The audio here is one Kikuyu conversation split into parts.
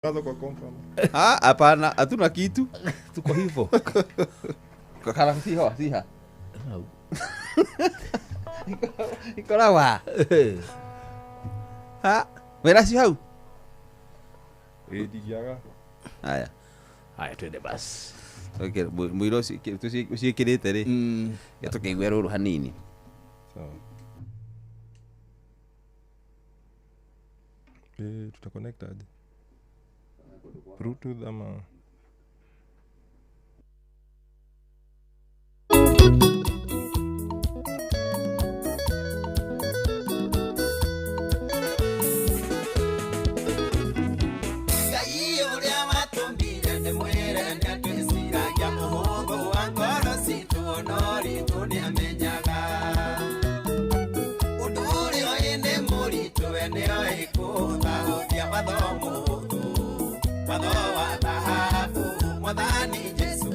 Nazo kwa compound. Ah, hapana, hatuna kitu. Tuko hivyo. Kana siho, siha. Hau. Ikoragwa. Ha, wĩra cio hau. Ĩ ndingĩaga. Haya. Haya, twende basi. Okay, mũira ũcio ũciĩkĩrĩte rĩ. Tũkĩigue rũrũ hanini. Sawa. Eh, tutaconnect aje? Bluetooth ama Ngai ũrĩa watũmbire ndĩmwĩre nĩatwĩciragia ũhũthũ wa ngoro citũ no ritũ nĩamenyaga ũndũ ũrĩa ũĩ nĩ mũritũ we nĩoĩ kũhũthahũthia watho mũhũthũ watho wa thahabu mwathani Jesũ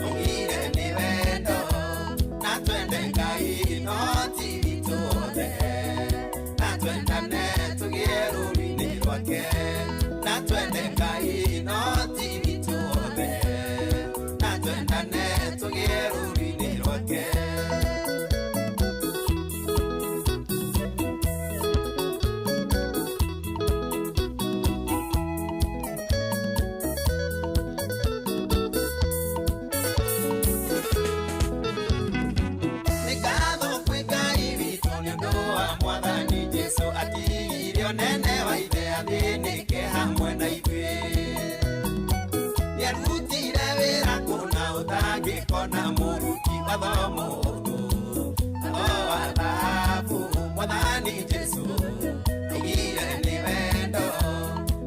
augire nĩ wendo na twende Ngai no ti witũ othe na twendane tũgĩe rũũru-inĩ rwake na twende Ngai no ti witũ othe na twendane tũgĩe rũũru-inĩ rwake. Nĩ ngatho kwĩ Ngai witũ nĩ ũndũ wa mwathani Jesũ atigire ũnene wa ithe athĩnĩke hamwe na ithuĩ. Nĩarutire wĩra kũna ũtangĩkona mũruti watho mũhũthũ watho wa thahabu mwathani Jesũ augire nĩ wendo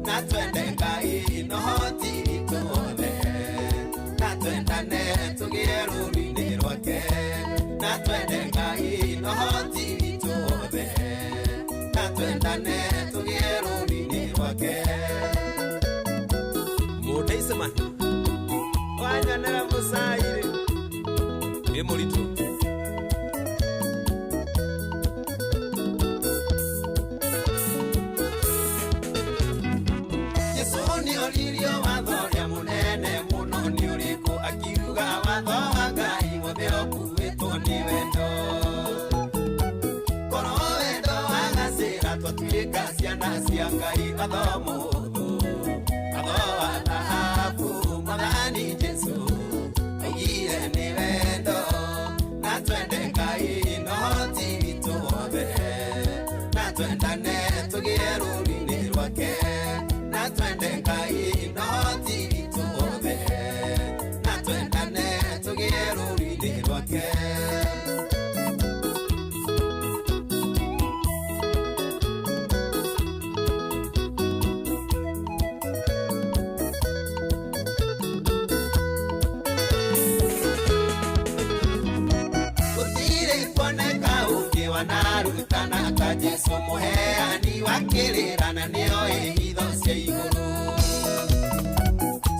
na twende Ngai no ti witũ othe na twendane tũgĩe rũũru-inĩ rwake na twende Ngai no ti witũ othe na twendane tũgĩe rũũru-inĩ rwake. Mũndaiceman wanyonera mũcairĩ ĩ mũritũ. Jesũ nĩoririo watho ũrĩa mũnene mũno nĩ ũrĩkũ akiuga watho wa Ngai wothe ũkuĩtwo nĩ wendo korwo wendo wagacĩra twatuĩka ciana cia Ngai watho mũhũthũ watho wa thahabu mwathani Jesũ augire nĩ wendo na twende Ngai no ti witũ wothe na twendane tũgĩe rũũru-inĩ rwake na twende Ngai no ti witũ wothe na twendane tũgĩe rũũru-inĩ rwake. Gũtirĩ kuoneka ũngĩ wanarutana ta Jesũ mũheani wa kĩrĩra na nĩoĩ hitho cia igũrũ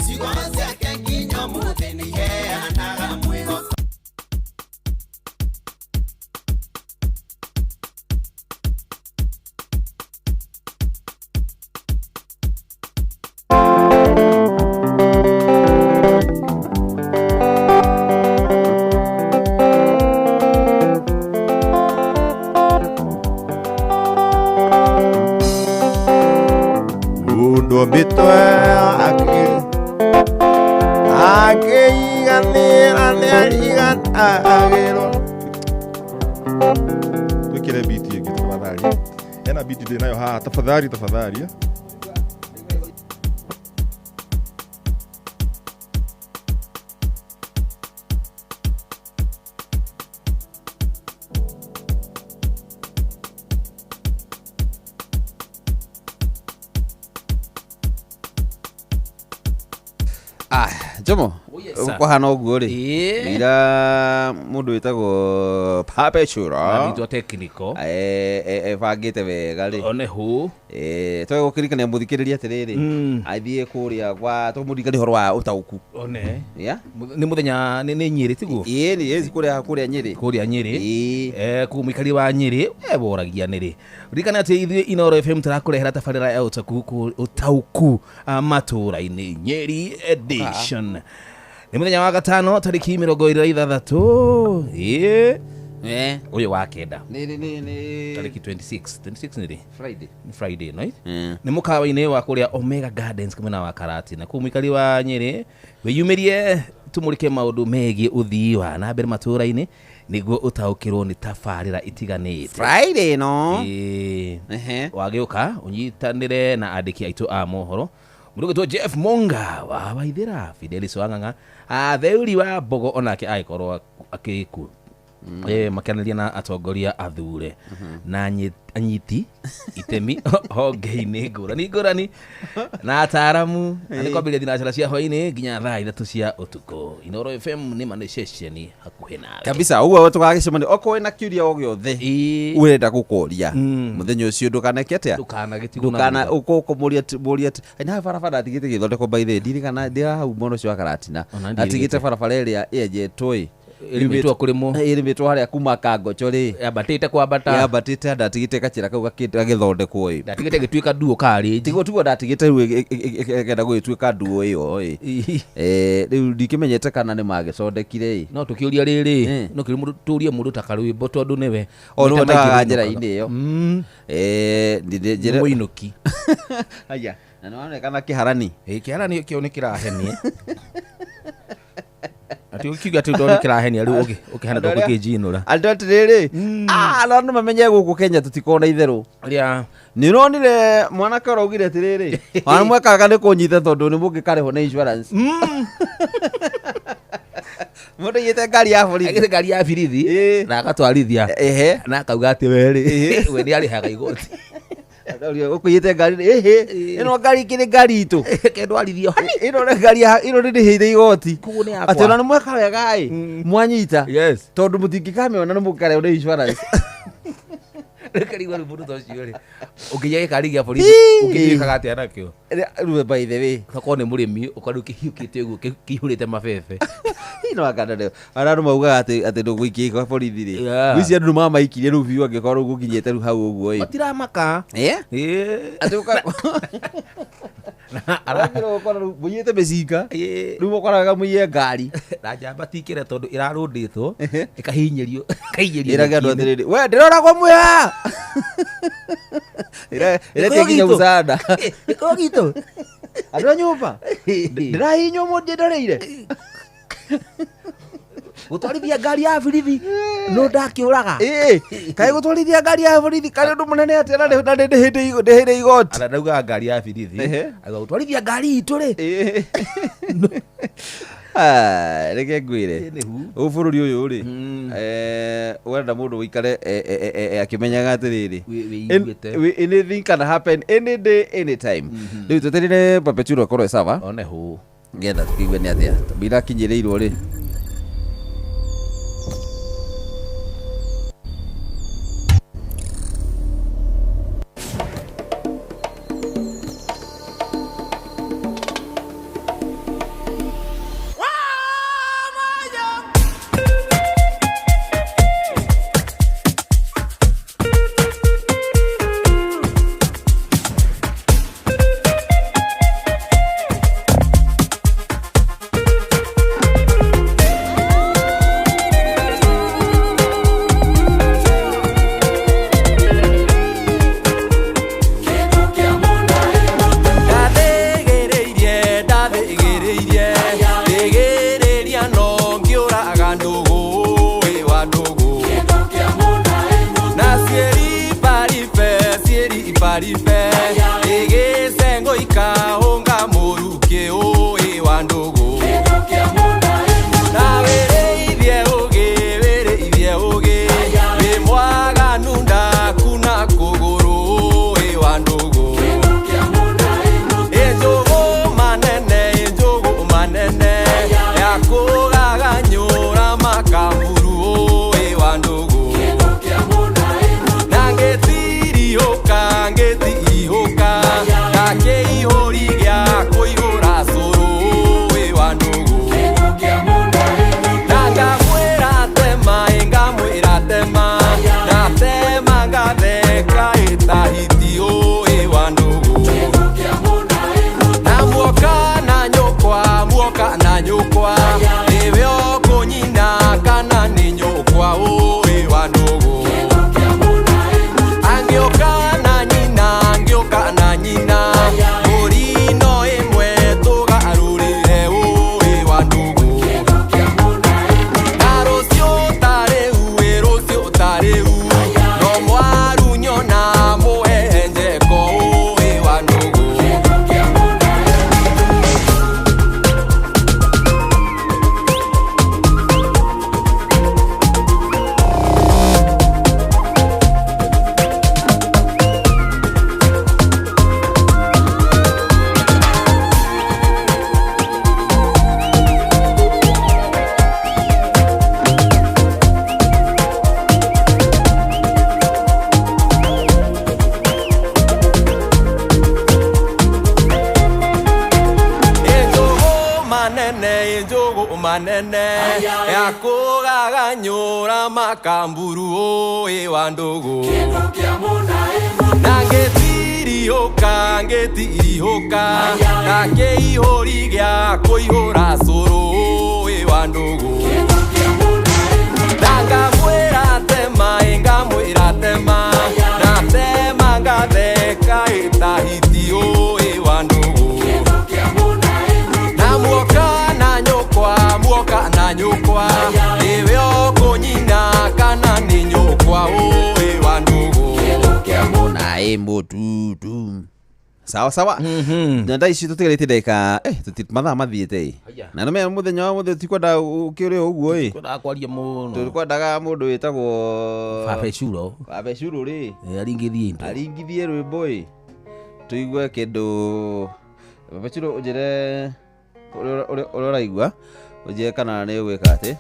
ciugo ciake nginya ũmũthĩ nĩiheanaga mwĩhoko. Mundu mitwe akĩiganĩra nĩariganagĩrwo. Twĩkĩre beat ĩngĩ tafadhali. Hena beat ndĩ nayo haha tafadhali tafadhali. Eh. Ah, Jomo. Sir. Kũhana ũguo rĩ, Ĩĩ. ira mũndũ wĩtagwo Perpetual Nitwa technical. Ebangĩte wega rĩ. One hu. Twegũkĩririkania mũthikĩrĩria atĩrĩrĩ, athiĩ kũrĩa gwa tũmũririkanie ũhoro wa ũtaũku. One. Yeah? Nĩ mũthenya nĩ Nyĩrĩ tiguo? Ĩĩ, nĩ ĩĩ, kũrĩa Nyĩrĩ. Kũrĩa Nyĩrĩ. Ĩĩ. Kũu mũikari wa Nyĩrĩ woragia nĩrĩ. Ririkana atĩ ithuĩ Inooro FM tũrakũrehera tabarĩra ya ũtaũku ũtaũku matũũra-inĩ Nyeri edition. Nĩ mũthenya wa gatano tarĩki 26, ĩĩ, ũyũ wa kenda. Nĩ Tarĩki 26, 26 nĩ rĩ? Friday. Nĩ Friday night. Mm. Nĩ mũkawa-inĩ wa kũrĩa Omega Gardens mwena wa Karatina. Kũu mũikari wa Nyĩrĩ wĩyumĩrie tũmũrĩke maũndũ megiĩ ũthii wa na mbere matũũra-inĩ nĩguo ũtaũkĩrwo nĩ tabarĩra itiganĩte. Friday no. Ĩĩ. Ehe. Wagĩũka ũnyitanĩre na andĩki aitũ a mohoro mũndũ ũgwĩtwo Jeff Monga wa Waithĩra, Fidelis Wang'ang'a, Theuri wa Mbogo onake agĩkorwo akĩkuo, makĩaranĩria na atongoria athure na anyiti itemi honge-inĩ ngũrani ngũrani na ataaramu, na nĩ kwambĩrĩria thinacara cia hwaĩ-inĩ nginya thaa 3 cia ũtukũ. Inooro FM nĩ ma nĩ ceceni hakuhĩ nawe. Kabisa, ũguo tũgagĩcemania okorwo wĩna kĩũria o gĩothe Ĩĩ. ũrenda gũkũria mũthenya ũcio, ndũkaneke atĩa? Ndũkanagĩtigwo na Ndũkana thutha. ũkũmũria mũria na barabara ndatigĩte gĩthondekwo, by the way ndirikana ndĩ hau mwena ũcio wa Karatina. Ona Ndatigĩte ndirĩte. barabara ĩrĩa ĩenjetwo ĩ Ĩrĩmĩtwo kũrĩmwo. Ĩrĩmĩtwo harĩa kuma Kangocho rĩ. Yambatĩte kwambata. Yambatĩte, ndatigĩte gacĩra kau gagĩthondekwo ĩ. Ndatigĩte gĩtuĩka nduo karĩnji. Tiguo ndatigĩte rĩu ĩkenda gũgĩtuĩka nduo ĩyo ĩ. Rĩu ndikĩmenyete kana nĩ magĩcondekire ĩ. No tũkĩũria rĩrĩ, no kĩũria tũrie mũndũ ta karwĩmbo tondũ nĩwe O nĩwe maita maingĩ ũtagaga wĩinũkaga. njĩra-inĩ ĩyo. Nĩ mũinũki. Aya, na nĩwonekana kĩharani. Ĩ, kĩharani kĩo nĩ kĩrahenia, atĩ ũkiuga atĩ ndona kĩrahenia rĩu ũkĩhana Andũ arĩa- ndũgũkĩnjinũra. Andũ atĩrĩrĩ, no andũ mamenye gũkũ Kenya tũtikoragwo na itherũ. Rĩa Nĩ ũronire mwanake ũraugire atĩrĩrĩ, ona mwekaga nĩ kũnyita tondũ nĩ mũngĩkarĩhwo nĩ insurance. Mũndũ aiyĩte ngari ya borithi. Agĩte ngari ya birithi na agatwarithia na akauga atĩ we rĩ, we nĩ arĩhaga igoti. Ũkũiyĩte ngari ĩhĩ, ĩno ngari ĩkĩrĩ ngari itũ. Kendwarithio. Ĩno nĩ ngari ya ĩno nĩ ndĩhĩire igoti. Koguo nĩ yakwa. Atĩ ona nĩ mweka wega ĩ, mwanyita. Yes. Tondũ mũtingĩkamĩona nĩ mũngĩkarĩhwo nĩ insurance. Rĩkarigwo rĩu mũndũ ta ũcio rĩ, ũngĩiya gĩkari gĩa borithi ũngĩtuĩkaga atĩa nakĩo? Rĩu by the way. Tokorwo nĩ mũrĩmi ũkorwo kĩhiũkĩte ũguo kĩihũrĩte mabebe. Ino akanda rĩu arĩa andũ maugaga atĩ ndũgũikia kwa borithi rĩ. Yeah. Ngwĩciria andũ nĩmamaikirie rĩu biũ angĩkorwo rĩu gũkinyĩte rĩu hau ũguo ĩ. Matiramaka. Ĩ? Ĩ. Atĩ ũkĩra ũkora rĩu mũiyĩte mĩcinga. Rĩu ũkoraga mũiye ngari. Na njamba tikĩre tondũ ĩrarũndĩtwo ĩkahinyĩrio ĩkahinyĩrio Ĩrage andũ nyeki-inĩ. atĩrĩrĩ, we ndĩroragwo mwĩha. Ĩretia nginya Gĩkũyũ gitũ. mũcanda. Gĩkũyũ gitũ. Andũ a nyũmba. Ndĩrahihinywo mũndũ ndoreire. Gũtwarithia ngari ya birithi no ndakĩũraga. Ĩ, kaĩ gũtwarithia ngari ya borithi karĩ ũndũ mũnene atĩa na nĩ ndĩhĩire igoti. Ara ndaugaga ngari ya birithi. Ehe. Auga gũtwarithia ngari itũ rĩ. Ĩ. Ah, reke ngwĩre Ĩ, nĩ hu. ũyũ bũrũri ũyũ rĩ, ũrenda mũndũ ũikare akĩmenyaga atĩrĩrĩ, Wĩiguĩte. anything can happen any day anytime. Rĩu tweterire Perpetual akorwo e sawa One hũ. ngetha tũkĩigue nĩ atĩa tondũ irakinyĩrĩirwo rĩ. Ndathĩgĩrĩirie, ndathĩgĩrĩirie, thĩgĩrĩria no ngĩũraga ndũgũ, ĩ wa ndũgũ. Na ciĩribaribe, ciĩribaribe, ĩgĩcengwo ikahũnga mũrukĩ, ĩ wa ndũgũ. Na wĩrĩithie ũgĩ, wĩrĩithie ũgĩ, wĩ mwaganu ndakuna kũgũrũ, ĩ wa ndũgũ. Ĩnjũgũ manene, ĩnjũgũ manene, ya Manene njũgũ manene ya kũgaganyũra makamburu ũĩ wa ndũgũ na ngĩtiriũka ngĩtirihũka na kĩihũri gĩa kũihũra cũrũ ũĩ wa ndũgũ na ngamwĩra tema ĩ ngamwĩra tema na tema ngatheka ĩtahiti ũĩ wa ndũgũ na muoka na nyũkwa muoka na nyũkwa nĩwe ũkũnyina kana nĩ nyũkwa ũĩ wa ndũgũ. Naä må tutu sawa sawa. Na thaa ici tũtigarĩtie ndagĩka mathaa mathiĩte ĩ na nĩ menya mũthenya wa mũthĩ tikwenda ũkĩũrĩ o ũguo ĩ. Kwendaga kwaria mũno. Tũkwendaga mũndũ wĩtagwo Baba Icuro. Baba Icuro rĩ. Aringithie indo. Aringithie rwĩmbo ĩ tũigue kĩndũ. Baba Icuro ũnjĩre ũrĩa ũraigua ũnjĩre kana nĩ ũgwĩka atĩ.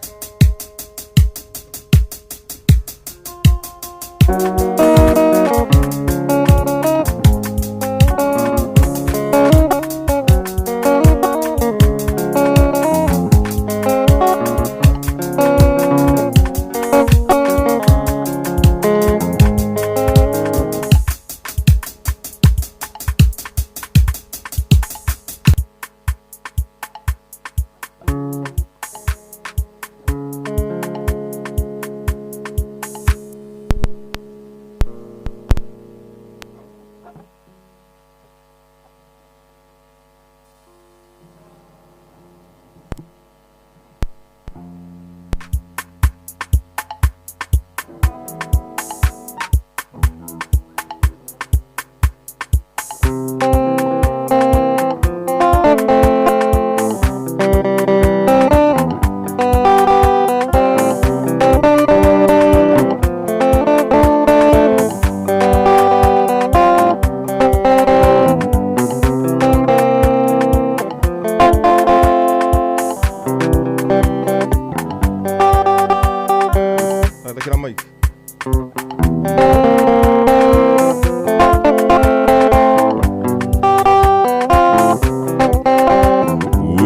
Thekera mic.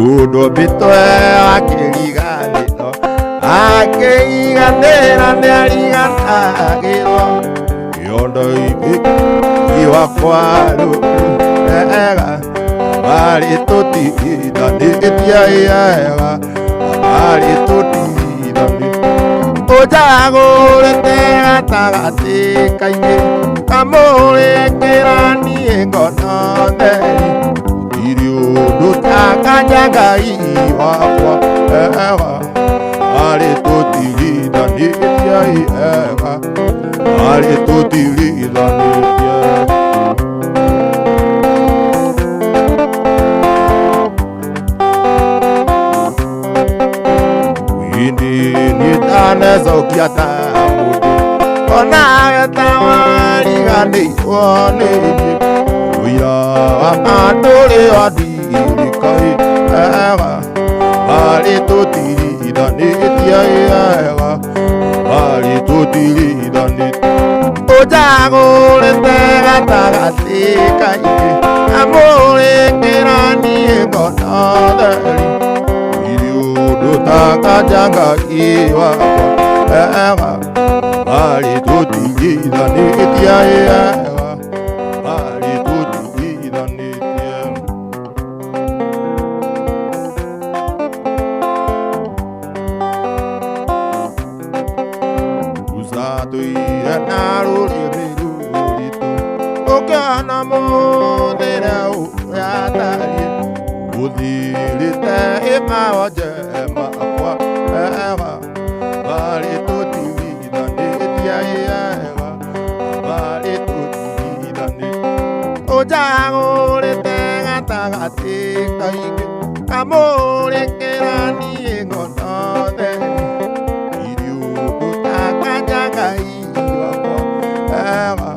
Ũndũ akĩriganĩrwo akĩiganĩra nĩariganagĩrwo kĩondo wakwa ega marĩ tũtigithanĩtie ega marĩ tũtigithanĩtie ũnjagũrĩte gatagatĩ kaingĩ kamũrĩkĩra niĩ ngono theri gũtirĩ ũndũ takanja Ngai wakwa ega marĩ tũtigithanĩtie ega marĩ tũtigithanĩtie. Windi nĩtanecokia ta mũndũ onawe ta wariganĩirwo nĩ niĩ ũira wa mandũrĩ wa ndirikaĩ ega marĩ tũtigithanĩtie ega marĩ tũtigithanĩtie ũnjagũrĩte gatagatĩ kaingĩ amũrĩkĩra niĩ ngono theri ũndũ Ngai wakwa ega marĩ tũtigithanĩtie ega marĩ tũtigithanĩtie. Ũcatũire na rũrĩmĩ rũritũ ũkĩona mũthĩre ũrĩa atariĩ ũthirĩte ĩmawa njema akwa ega marĩ tũtigithanĩtie ega marĩ tũtigithanĩtie ũnjagũrĩte gatagatĩ kaingĩ kamũrĩkĩra niĩ ngono theri gũtirĩ ũndũ takanja Ngai wakwa ega.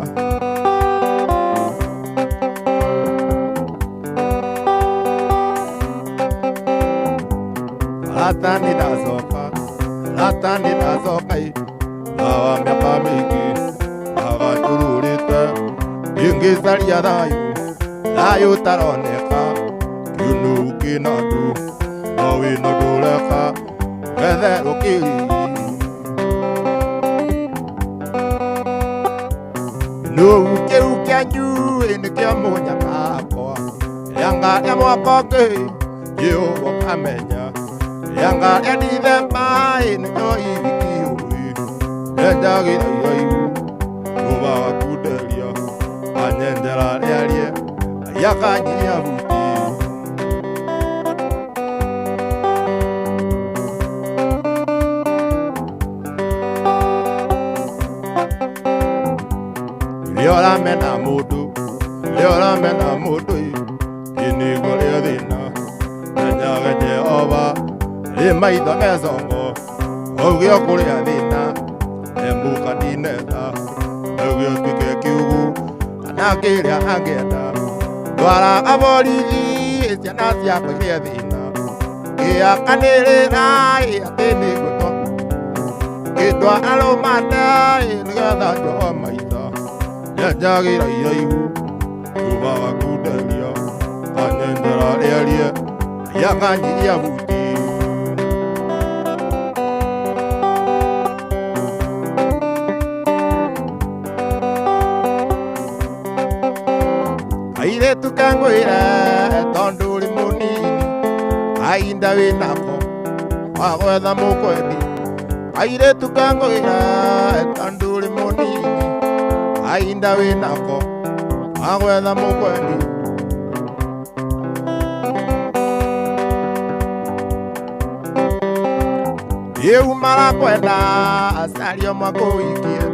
Rata nĩndacoka ĩ ndawa mĩaka mĩingĩ ndagatũrũrĩte ingĩcaria thayũ thayũ ũtaroneka kĩũnũ kĩna andũ wĩna ndũreka wetherũkĩri nũu kĩu kĩanyu nĩkĩo mũnyamakwa rĩanga rĩa mwaka ũngĩ kĩũgo kamenya rĩanga rĩa Dithemba nĩkĩo ibikiũĩ enjagĩra iraihu rũbagakunderia anyenjera rĩarie aiakanyiria buti. Rĩoramena mũndũ rĩoramena mũndũ ĩnĩguo rĩa thĩna menyage Jehova rĩ maitho mecongo auge ũkũrĩa thĩna Nebukadineza auge ũtuĩke kiugu kana kĩrĩa angĩenda ndwaraga borithi ciana ciakwa irĩa thĩna gĩakanĩrĩra atĩ nĩguo gĩtwara rũmande nĩgetha njoho maitho nyenjagĩra iraihu rũbagakunderia anyenjera rĩarie aiakanyiria buti. Airĩtu kangwĩre tondũ ũrĩ mũnini ainda wĩnako wagwetha mũkwendi airĩtu kangwĩre tondũ ũrĩ mũnini ainda wĩnako wagwetha mũkwendi. Ĩu marakwenda caria makũhikie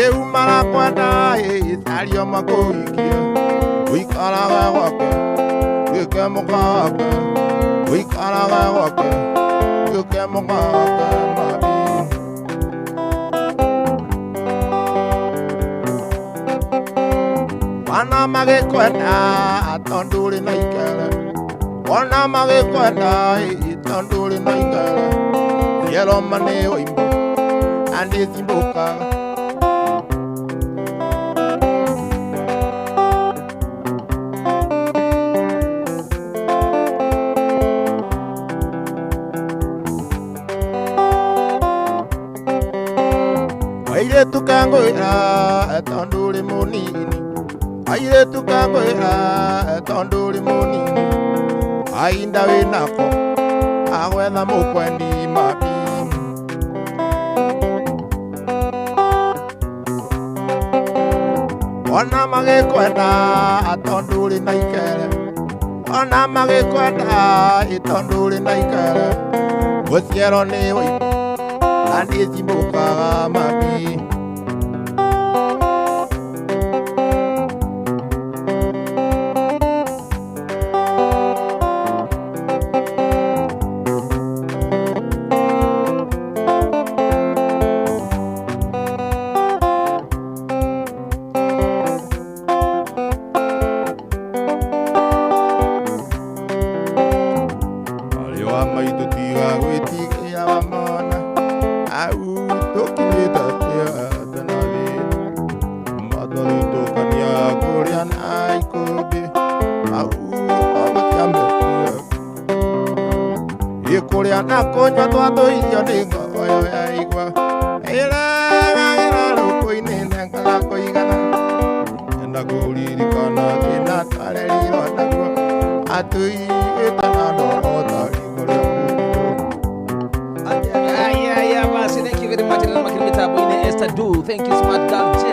ĩu marakwenda caria makũhikie ũikaraga gwake gĩke mũka wake ũikaraga gwake gĩke mũka wake mami. Wana magĩkwenda tondũ ũrĩ na ikere wana magĩkwenda tondũ ũrĩ na ikere ciaroma nĩ ũimbo na ndĩcimbũkaga. Airĩtu kangwĩra tondũ ũrĩ mũnini airĩtu kangwĩra tondũ ũrĩ mũnini ainda wĩnako agwetha mũkwendi mami. Ona magĩkwenda tondũ ũrĩ na ikere ona magĩkwenda tondũ ũrĩ na ikere gũciarwo nĩ ũimbo na ndĩcimbũkaga mami. Arĩ wa maitũ tiga gwĩtigĩra wamona au tũkinyĩte tena thĩna matwathutũkania kũrĩa na ikũmbĩ au ogũtiambetie ĩkũrĩa na kũnyua twatũirio nĩ ngogoyo ya igwa ĩregagĩra rũkũ-inĩ nengala kũigana enda kũririkana thĩna twarerirwo naguo atuigĩte na ndoro ta riiko rĩa mũtitũ. Aya basi, thank you very much. Nena makiri mitambo-inĩ Esther Du, thank you Smart Girl J.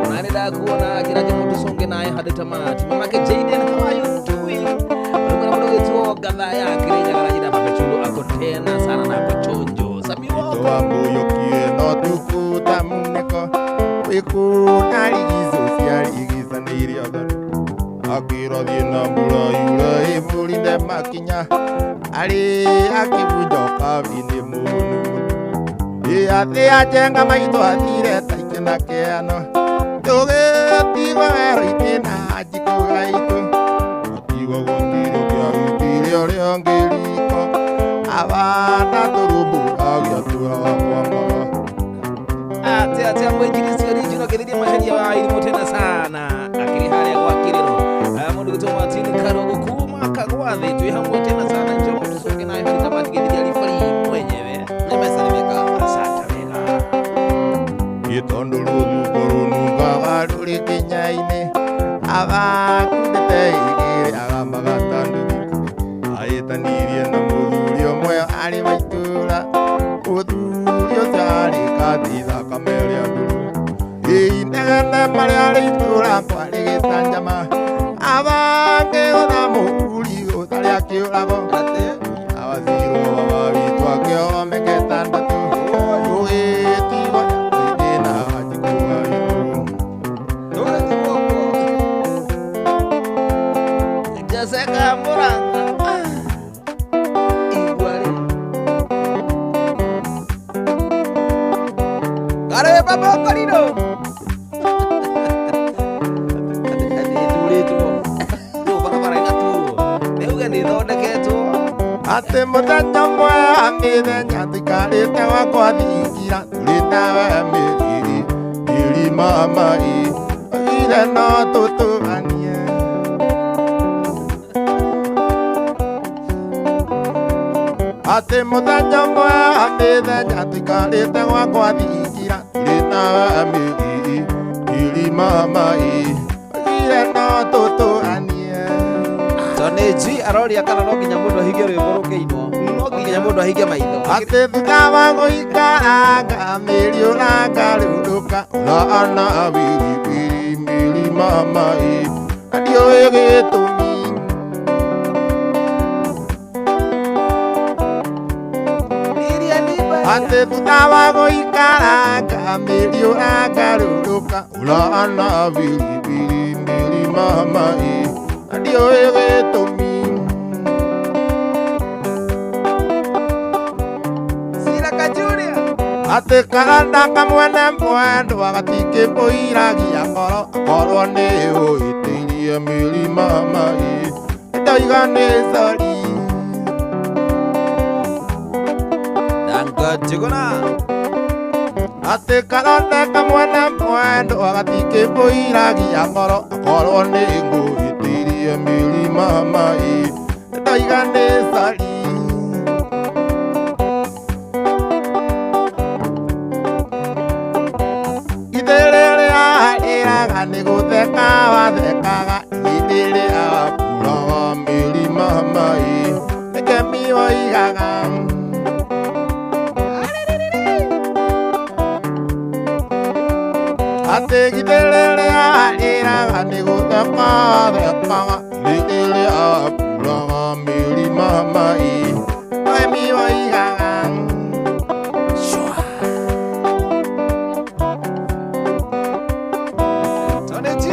Unaendelea kuona kiraje mtu songe naye hadi tamati. Mamake Jaden, how are you doing? Walikuwa na mdogo wetu gadhaa ya Kirinyaga Rajina Papechulo ako tena sana na ako chonjo. Sami wako. Wambũyũkie no tuku ta munĩko wĩkũ na rigico cia rigicanĩirio thoni akĩrwo thiĩ na mbura yure ĩmũrinde makinya arĩ akĩbunja ũkabi-inĩ mũnu ĩ athĩ ajenga maitũ athire ta ikĩna kĩano tũgĩtigwo werũ-inĩ na njikũ gaitũ atigwo gũtirĩ kĩarutire ũrĩa ũngĩ riko abana tũrũmbũragia tũraga kwa ngoro. Ate ate mwinjilisti original kithiria macaria wa irimu tena sana akiri haria gwa kiriro mundu gitwo Martin Karogo kuma kagwa thi twi hamwe tena sana njomo tusonge naye hadi Ĩ tondũ rũthuko rũnungaga rũrĩ kĩnya-inĩ abakundĩte igĩrĩ agambaga ta nduthi ahĩtanirie na mũthuri ũmwe arĩ wa itũũra mũthuri ũcio arĩ kathi thakame rĩa ndũrũ inegene marĩa rĩ itũũra kwarĩ gĩcanjama abangĩgũtha mũhuri ũtarĩ akĩũrago awacirwo baba witũ akĩohwo mĩaka ĩtandatũ ũgĩtigwo nyamũ na wanjikũ wa witũ. Joseka Muranga. Igua rĩ. Kareba Bokorino. Atĩ ĩturĩtwo. Rĩu barabara ĩgaturwo. Nĩ uge nĩ ĩthondeketwo. Atĩ mũthenya ũmwe wa mĩthenya tũikarĩte gwakwa thingira tũrĩ nawe mĩriri mĩri mama ĩ oigire no tũtũranie. Atĩ mũthenya ũmwe wa mĩthenya tũikarĩte gwakwa thingira tũrĩ nawe mĩriri mĩri mama ĩ oigire no tũtũranie. Tony G aroria kana no nginya mũndũ ahinge rwĩmbo rũkĩinwo. No nginya mũndũ ahinge maitho. Atĩ thutha wa gũikaranga mĩri ũrangarũrũka ũrana wiriwiri mĩri mama ĩ na ndiũĩ gĩtũmi. Iria nimba. Atĩ thutha wa gũikaranga mĩri ũrangarũrũka ũrana wiriwiri mĩri mama ĩ na ndiũĩ gĩtũmi. Sira Kajuria. Atĩ karanda kamwene mwendwa gatikĩmũiragia ngoro akorwo nĩ ũhĩtĩirie mĩri mama ĩ ndoiga nĩ sori. Dango Jiguna. Atĩ karanda kamwene mwendwa gatikĩmũiragia ngoro akorwo nĩ ngũhĩtĩirie mĩri mama ĩ ndoiga nĩ sori. Itherere arĩraga nĩ gũtheka wathekaga itherere akuraga mĩri mama ĩ nĩkemi woigaga. Atĩ githerere arĩraga nĩ gũtheka wathekaga itherere akuraga mĩri mama ĩ nĩkemi woigaga. Tony G.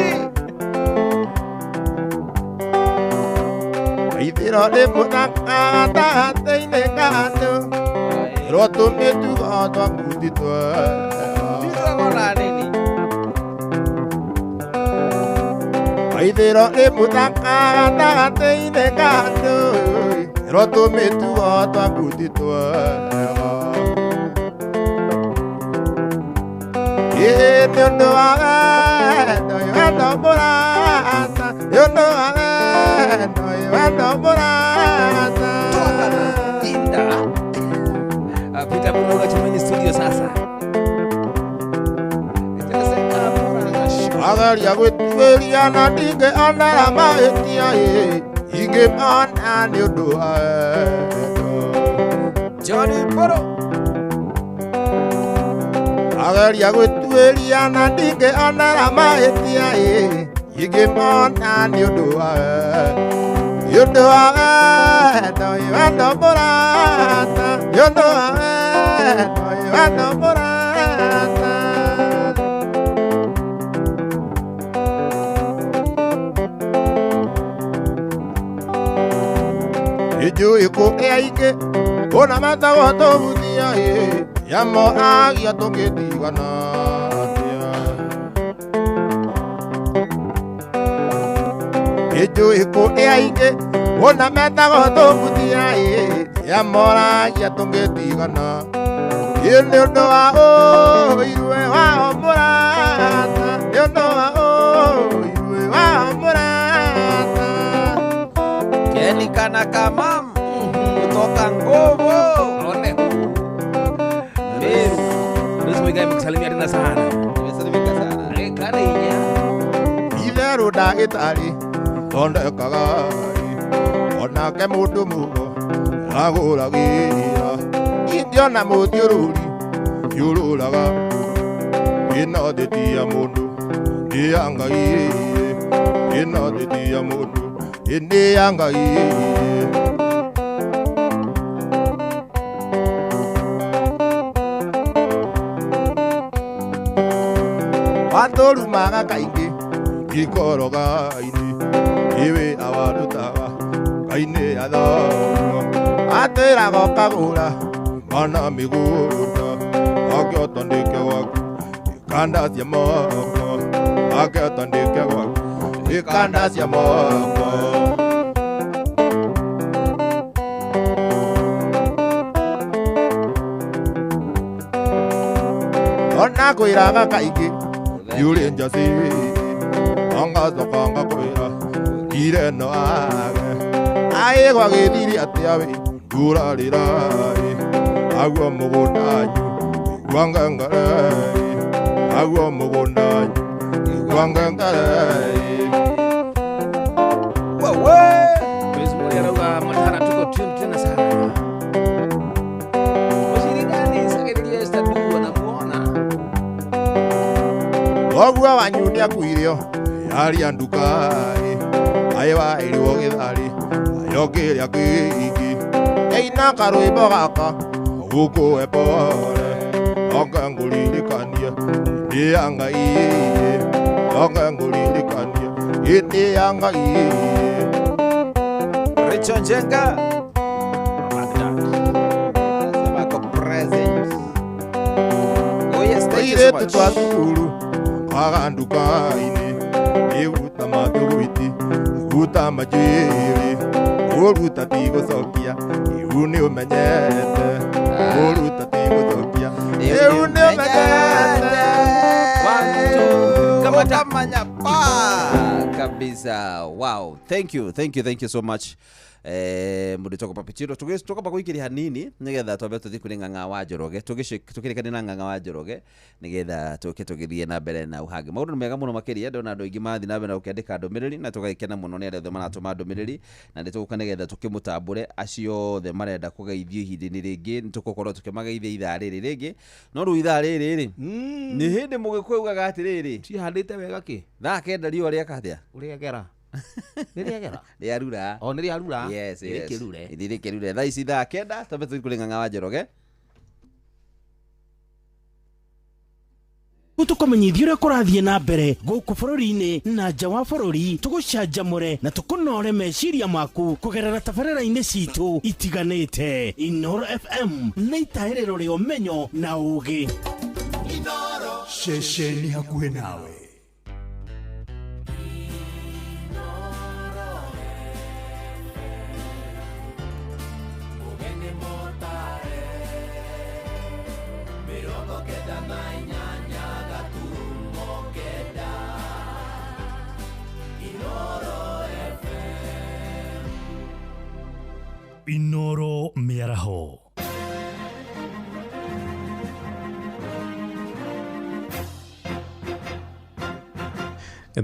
Ithiro rĩ mũthaka gatagatĩ-inĩ ka andũ ĩrwo tũmĩtugo twaku ti twega. Ndĩrona nini. Ithiro rĩ mũthaka gatagatĩ-inĩ ka andũ ĩrwo tũmĩtugo twaku ti twega. Ĩ nĩ ũndũ wa wendo ĩ wendo mũrata nĩ ũndũ wa wendo ĩ wendo mũrata. Twakana inda. Peter Munoga Chumeni studio sasa. Joseka Muranga. Ageria gwĩtuĩria na ndingĩonera mahĩtia ĩ ingĩmona nĩ ũndũ wa wendo. Johnny Boro. Ageria gwĩtuĩria na ndingĩonera mahĩtia ĩ ingĩmona nĩ ũndũ wa wendo. Nĩ ũndũ wa wendo ĩ wendo mũrata nĩ ũndũ wa wendo ĩ wendo mũrata. Nĩnjũĩ kũrĩ aingĩ ona metagwo tũbuthia ĩ yamoragia tũngĩtigana atĩa. Nĩnjũĩ kũrĩ aingĩ ona metagwo tũbuthia ĩ yamoragia tũngĩtigana ĩ nĩ ũndũ wa ũirwe wao mũrata nĩ ũndũ wa ũirwe wao mũrata. Kenny Kana Kamam kutoka Ngovo. One. Rose Muigai amekusalimia tena sana. Ndagĩtarĩ thondekaga onake mũndũ mũgo agũragĩra ingĩona mũthiũrũri yũrũraga ĩno thĩ ti ya mũndũ nĩ ya Ngai ĩno thĩ ti ya mũndũ nĩ ya Ngai. Watũrumaga kaingĩ ikoroga-inĩ iwe awarutaga Ngai nĩ athomo atĩraga ũkagũra mana mĩgũnda ake ũtandĩke gwaku ikanda cia moko ake ũtandĩke gwaku ikanda cia moko. Ona kwĩraga kaingĩ yũrĩ njacĩ angacoka ngakwĩra ngire no age aĩgwa gĩthiri atĩa wĩ ndurarĩra aguo mũgũndanyu igua ngengere aguo mũgũndanyu igua ngengere. Wewe Mwenyezi arauga matara tuko tune tena sana. Mushirikani sageria Esther du anamuona. Thoguo wanyu nĩakuirio yaria nduka-ĩ aĩ waĩrwo gĩtharĩ ayokĩrĩa kĩingĩ ĩina karwĩmbo gaka gũkũhe pore oke ngũririkanie nĩ ya Ngai oke ngũririkanie nĩ ya Ngai. Richard Njenga Baghdad. sema ako present. Oh yes, thank you so Tũirĩtu much. twa cukuru twaga nduka-inĩ ĩguta mathũgwiti guta manjuĩrĩ ũruta ti gũcokia iu nĩ ũmenyete ũruta ti gũcokia iu nĩ ũmenyete. One, two, kamata. Kamanya pa kabisa. Wow, thank you, thank you, thank you so much. Mundu toko papichiro tukamba kuikiria hanini nigetha twambe tuthie kuri ng'ang'a wa Njoroge tukirikanie na ng'ang'a wa Njoroge nigetha tuke tugithie na mbere na uhangi maundu nĩ mega muno makiria ndona andu aingi mathi na mbere na gũkĩandĩka ndũmĩrĩri na tũgagĩkena mũno nĩ arĩa othe maratũma ndũmĩrĩri na nĩ tũgũka nĩgetha tũkĩmũtambũre acio othe marenda kũgeithio ihinda-inĩ rĩngĩ nĩ tũgũkorwo tũkĩmageithia ithaa rĩrĩ rĩngĩ no rĩu ithaa rĩrĩ rĩ nĩ hĩndĩ mũgĩkũyũ ugaga atĩrĩrĩ Cihandĩte wega kĩ? thaa 9 riũa rĩaka atĩa Ũrĩegera. Nĩ rĩegera. rĩarura. O nĩ rĩarura. Yes, Nĩ yes. rĩkĩrure. Ithi rĩkĩrure thaa ici thaa 9 twambe tũthiĩ kũrĩ ng'ang'a wa Njoroge. Tũkũmenyithia ũrĩa kũrathiĩ na mbere gũkũ bũrũri-inĩ na nja wa bũrũri tũgũcanjamũre na tũkũnore meciria maku kũgerera tabarĩra-inĩ citũ itiganĩte. Inoro FM nĩ itaĩrĩro rĩa ũmenyo na ũũgĩ. Ceceni hakuhĩ nawe. Inoro mĩaraho.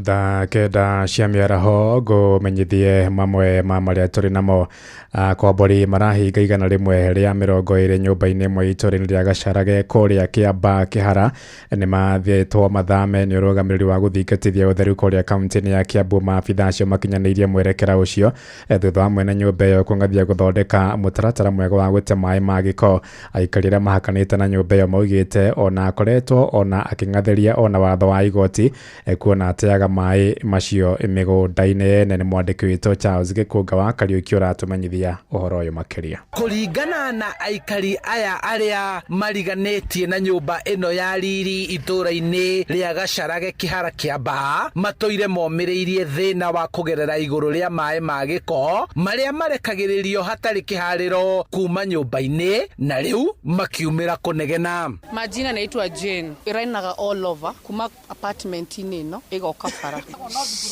Thaa 9 cia mĩaraho ngũmenyithie mamwe ma marĩa tũrĩ namo. Akombori marahinga 120 nyũmba-inĩ ĩmwe itũũra-inĩ rĩa Gacarage kũrĩa Kĩamba Kĩhara nĩ mathĩtwo mathame nĩ ũrũgamĩrĩri wa gũthingatithia ũtheru kũrĩa kaunti-inĩ ya Kiambu. Maabitha acio makinyanĩirie mwerekera ũcio thutha wa mwene nyũmba ĩyo kũng'athia gũthondeka mũtaratara mwega wa gũte maĩ ma gĩko. Aikari arĩa mahakanĩte na nyũmba ĩyo maugĩte ona akoretwo ona akĩng'athĩria ona watho wa igoti kuona ateaga maĩ macio mĩgũnda-inĩ yene. Nĩ mwandĩki witũ Charles Gĩkũnga wa Kariũki ũratũmenyithia ũhoro ũyũ makĩria. Kũringana na aikari aya arĩa mariganĩtie na nyũmba ĩno ya riri itũũra-inĩ rĩa Gacarage Kĩhara Kĩamba matũire momĩrĩirie thĩna wa kũgerera igũrũ rĩa maĩ ma gĩko marĩa marekagĩrĩrio hatarĩ kĩharĩro kuma nyũmba-inĩ na rĩu makiumĩra kũnegena. Majina naitwa Jane. Irainaga all over kuma apartment-inĩ ĩno ĩgoka Gwaka bara.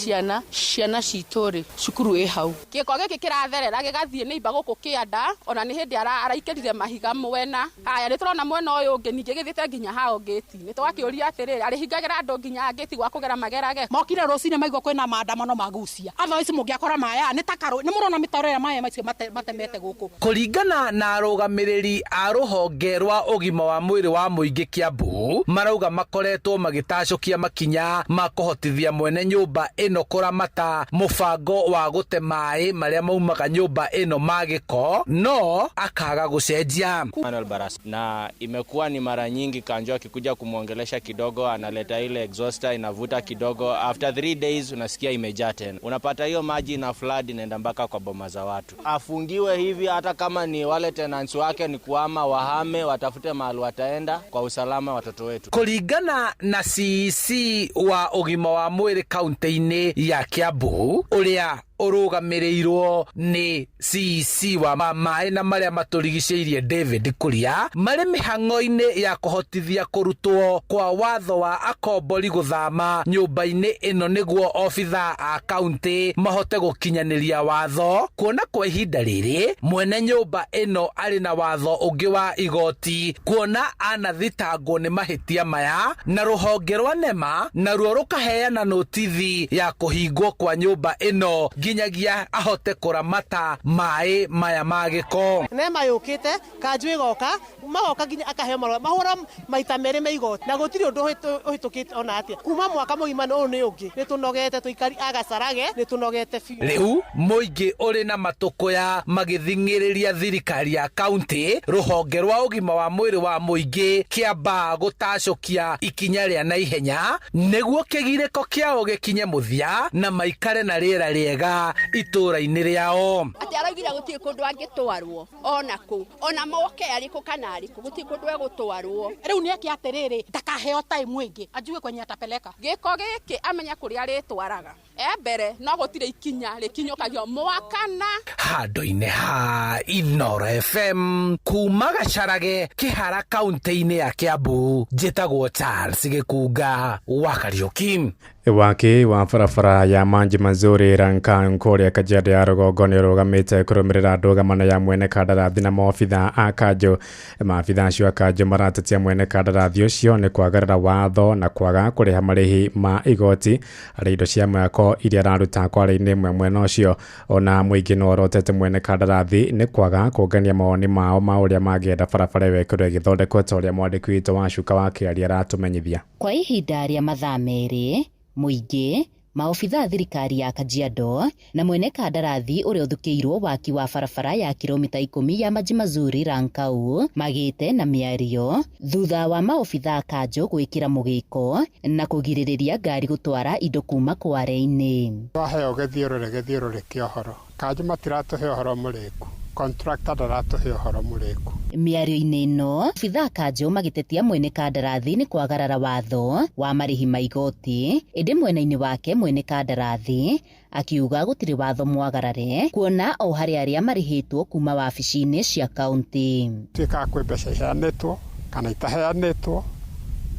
Ciana ciana citũ rĩ, cukuru ĩ hau. Gĩko gĩkĩ kĩratherera gĩgathiĩ nĩ imba gũkũ kĩanda, ona nĩ hĩndĩ araikĩrire mahiga mwena. Haya, nĩ tũrona mwena ũyũ ũngĩ ningĩ gĩthiĩte nginya hao ngĩti. Nĩ twakĩũria atĩrĩrĩ, arĩhingagĩra andũ nginya ngĩti gwa kũgera magerage. Mokire rũcinĩ maigua kwĩna maandamano magucia. Otherwise mũngĩakora maĩ nĩ ta karũ, nĩ mũrona mĩtaro ĩrĩa maĩ macio matemete gũkũ. Kũringana na arũgamĩrĩri a rũhonge rwa ũgima wa mwĩrĩ wa mũingĩ Kiambu, marauga makoretwo magĩtacũkia makinya ma kũhotithia mwene nyũmba ĩno kũramata mũbango wa gũte maĩ marĩa maumaga nyũmba ĩno ma gĩko, no akaga gũcenjia. Manuel Barasa. Na imekuwa ni mara nyingi Kanjo akikuja kumwongelesha kidogo, analeta ile exhauster inavuta kidogo, after 3 days unasikia imejaa tena. Unapata hiyo maji na flood inaenda mpaka kwa boma za watu. Afungiwe hivi, hata kama ni wale tenants wake ni kuama wahame, watafute mahali wataenda kwa usalama watoto wetu. Kũringana na CEC wa ũgima wa mwĩrĩ kaunti-inĩ ya Kiambu, ũrĩa ũrũgamĩrĩirwo nĩ CEC wa maĩ na marĩa matũrigicĩirie David Kuria, marĩ mĩhang'o-inĩ ya kũhotithia kũrutwo kwa watho wa akombori gũthama nyũmba-inĩ ĩno nĩguo obitha a kaunti mahote gũkinyanĩria watho, kuona kwa ihinda rĩrĩ mwene nyũmba ĩno arĩ na watho ũngĩ wa igoti, kuona anathitangwo nĩ mahĩtia maya na rũhonge rwa NEMA naruo rũkaheana notithi ya kũhingwo kwa nyũmba ĩno nginyagia ahote kũramata maĩ maya ma gĩko. NEMA yũkĩte, kanjũ ĩgoka, magoka nginya akaheo marũa, mahũra maita merĩ me igoti na gũtirĩ ũndũ ũhĩtũkĩte ona atĩa. Kuma mwaka mũgima ũyũ nĩ ũngĩ, nĩ tũnogete tũikari a Gacarage, nĩ tũnogete biũ. Rĩu mũingĩ ũrĩ na matũkũya magĩthing'ĩrĩria thirikari ya kaunti, rũhonge rwa ũgima wa mwĩrĩ wa mũingĩ kĩamba gũtacũkia ikinya rĩa naihenya nĩguo kĩgirĩko kĩao gĩkinye mũthia na maikare na rĩera rĩega itũra-inĩ rĩao. Atĩ araugire gũtirĩ kũndũ angĩtwarwo ona kũ, ona moke arĩkũ kana arĩkũ, gũtirĩ kũndũ egũtwarwo. Rĩu nĩ eke atĩrĩrĩ, ndakaheo time ĩngĩ, ajue kwenye atapeleka. Gĩko gĩkĩ amenye kũrĩa arĩtwaraga. E mbere no gũtirĩ ikinya rĩkinyũkagio mwakana. Handũ-inĩ ha Inoro FM kuma Gacarage Kĩhara kaunti-inĩ ya Kiambu, njĩtagwo Charles Gĩkunga wa Kariũki. Waki wa barabara ya Manji Mazuri Rankan kũrĩa Kajiado ya rũgongo nĩ ũrũgamĩte kũrũmĩrĩra ndũgamano ya mwene kandarathi na maobitha a kanjũ. Maabitha acio a kanjũ maratetia mwene kandarathi ũcio nĩ kwagarara watho na kwaga kũrĩha marĩhi ma igoti harĩ indo cia mwako iria araruta kware-inĩ ĩmwe mwena ũcio. Ona mũingĩ no orotete mwene kandarathi nĩ kwaga kũngania mawoni mao ma ũrĩa mangĩenda barabara ĩyo ĩkorwo ĩgĩthondekwo ta ũrĩa mwandĩki witũ wa Cuka wa Kĩaria aratũmenyithia. Kwa ihinda rĩa mathaa merĩ mũingĩ, maobitha thirikari ya Kajiado na mwene kandarathi ũrĩa ũthukĩirwo waki wa barabara ya kilomita 10 ya Maji Mazuri Rankau magĩte na mĩario thutha wa maobitha kanjũ gwĩkĩra mũgĩko na kũgirĩrĩria ngari gũtwara indo kuma kware-inĩ. Twaheo gĩthiũrũrĩ kĩa ũhoro, kanjũ matiratũhe ũhoro mũrĩku, contractor ndaratũhe ũhoro mũrĩku. Mĩario-inĩ ĩno obitha kanjũ magĩtetia mwene kandarathi nĩ kwagarara watho wa marĩhi ma igoti, ĩndĩ mwena-inĩ wake mwene kandarathi akiuga gũtirĩ watho mwagarare kuona o harĩ arĩa marĩhĩtwo kuma wabici-inĩ cia kaunti. Tuĩkaga kwĩ mbeca iheanĩtwo kana itaheanĩtwo,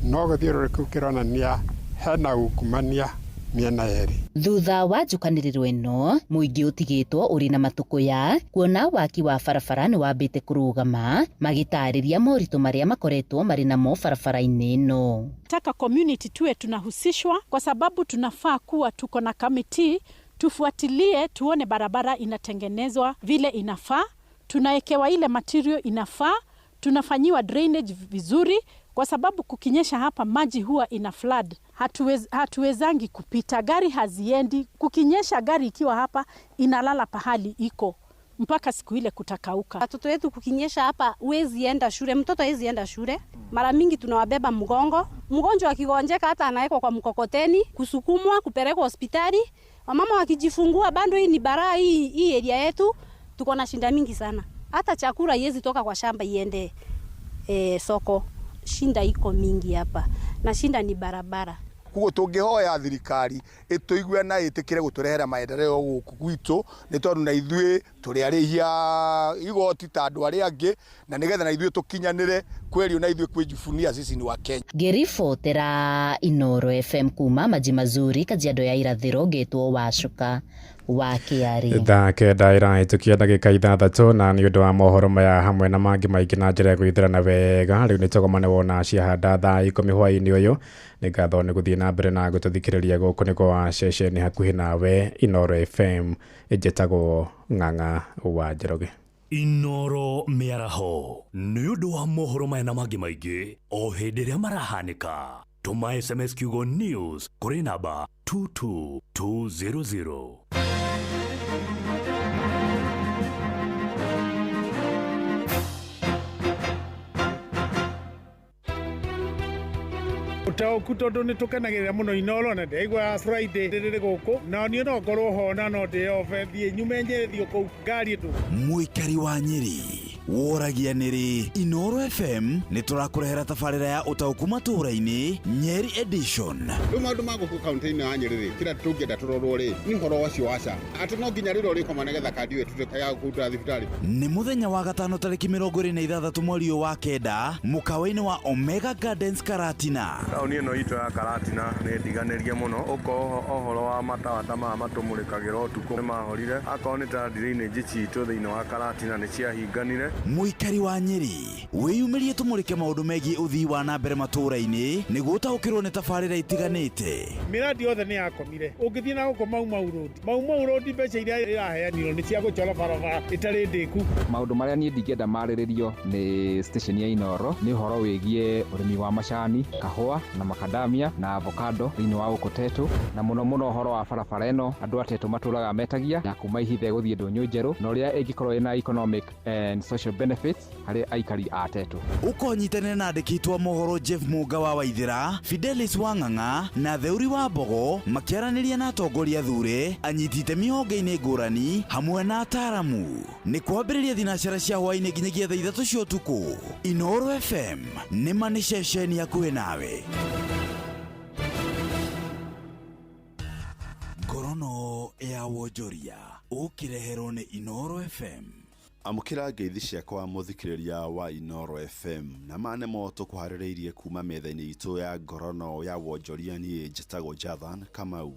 no gĩthiũrũrĩ kĩu kĩronania hena ungumania mĩena yerĩ. Thutha wa njukanĩrĩro ĩno mũingĩ ũtigĩtwo ũrĩ na matũkũya kuona waki wa barabara nĩ wambĩte kũrũgama, magĩtarĩria moritũ marĩa makoretwo marĩ namo barabara-inĩ ĩno. Taka community tuwe tunahusishwa kwa sababu tunafaa kuwa tuko na kamiti tufuatilie, tuone barabara inatengenezwa vile inafaa, tunaekewa ile material inafaa, tunafanyiwa drainage vizuri, kwa sababu kukinyesha hapa maji huwa ina flood. Hatuwezangi kupita, gari haziendi. Kukinyesha gari ikiwa hapa inalala pahali iko mpaka siku ile kutakauka. Watoto wetu kukinyesha hapa huwezi enda shule, mtoto hawezi enda shule. Mara mingi tunawabeba mgongo. Mgonjwa akigonjeka hata anawekwa kwa mkokoteni, kusukumwa kupelekwa hospitali. Wamama wakijifungua bado hii ni baraa, hii area yetu tuko na shinda mingi sana. Hata chakula haiwezi toka kwa shamba iende soko. Shinda iko mingi hapa na shinda ni barabara. Koguo tũngĩhoya thirikari ĩtũigue na ĩtĩkĩre gũtũrehera maendeleo gũkũ gwitũ, nĩ tondũ na ithuĩ tũrĩ arĩhi a igoti ta andũ arĩa angĩ, na nĩgetha na ithuĩ tũkinyanĩre kwerio na ithuĩ kwĩjibunia sisi ni wa Kenya. Ngĩribotera Inoro FM kuma Maji Mazuri, Kajiado ya Irathĩro, ngĩtwo Wacuka wa Kĩarĩ. Thaa 9 ĩrahĩtũkia ndagĩka 6 na nĩ ũndũ wa mohoro maya hamwe na mangĩ maingĩ na njĩra ya gwĩthĩrana wega. Rĩu nĩ tũgomane wona ciahanda thaa 10 hwaĩ-inĩ ũyũ. Nĩ ngatho nĩ gũthiĩ na mbere na gũtũthikĩrĩria gũkũ nĩ kwa ceceni hakuhĩ nawe Inoro FM. Njĩtagwo Ng'ang'a wa Njoroge. Inoro mĩaraho nĩ ũndũ wa mohoro maya na mangĩ maingĩ o hĩndĩ ĩrĩa marahanĩka. Tũma SMS kiugo news kũrĩ namba 22200. Ũtaũku tondũ nĩ tũkenagĩrĩra mũno Inoro na ndĩraigua Friday rĩrĩ gũkũ na niĩ no ngorwo ho na no ndĩobe thiĩ nyume Nyĩrĩ thiĩ kũu ngari ĩtũ. Mũikari wa Nyĩrĩ woragia nĩrĩ Inoro FM nĩ tũrakũrehera tabarĩra ya ũtaũku matũũra-inĩ Nyeri edition. Rĩu maũndũ ma gũkũ kaunti-inĩ ya Nyĩrĩ rĩ, kĩrĩa tũngĩenda tũrorwo rĩ nĩ ũhoro ũcio wa SHA, atĩ no nginya rĩrĩa ũrĩkoma nĩgetha kandi ĩyo ĩtuĩke ya kũruta thibitarĩ. Nĩ mũthenya wa gatano tarĩki 26 mweri ũyũ wa 9 mũkawa-inĩ wa Omega Gardens Karatina. Taũni ĩno itũ ya Karatina nĩ ndiganĩrie mũno, ũkorwo ũhoro wa matawa ta maya matũmũrĩkagĩra ũtukũ nĩ mahorire, akorwo nĩ ta drainage citũ thĩinĩ wa Karatina nĩ ciahinganire. Mũikari wa Nyĩrĩ wĩyumĩrie tũmũrĩke maũndũ megiĩ ũthii wa na mbere matũũra-inĩ nĩguo ũtaũkĩrwo nĩ tabarĩra itiganĩte. Mĩradi yothe nĩ yakomire. Ũngĩthiĩ na gũkũ Mau Mau Road, Mau Mau Road mbeca iria iraheanirwo nĩ cia gũchora barabara ĩtarĩ ndĩku. Maũndũ marĩa niĩ ndingĩenda marĩrĩrio nĩ station ya Inoro nĩ ũhoro wĩgiĩ ũrĩmi wa macani, kahũa na makadamia na avocado thĩinĩ wa gũkũ Tetu, na mũno mũno ũhoro wa barabara ĩno andũ a Tetu matũraga metagia ya kuma Ihithe gũthiĩ Ndũnyũ Njerũ, na ũrĩa ĩngĩkorwo ĩna economic and social benefits harĩ aikari a Tetu. Ũkonyitanĩra na andĩki a mohoro Jeff Munga wa Waithĩra, Fidelis wa Ng'ang'a na Theuri wa Mbogo makĩaranĩria na atongoria thure, anyiti itemi honge-inĩ ngũrani hamwe na ataaramu. Nĩ kwambĩrĩria thinacara cia hwaĩ-inĩ nginyagia thaa 3 cia ũtukũ. Inoro FM nĩ ma nĩ ceceni hakuhĩ nawe. Ngorono ya wonjoria ũkĩreherwo nĩ Inoro FM. Amũkĩra ngeithi ciakwa mũthikĩrĩria wa Inoro FM na ma nĩmo tũkũharĩrĩirie kuma metha-inĩ itũ ya ngorono ya wonjoria. Niĩ njĩtagwo Jathan Kamau.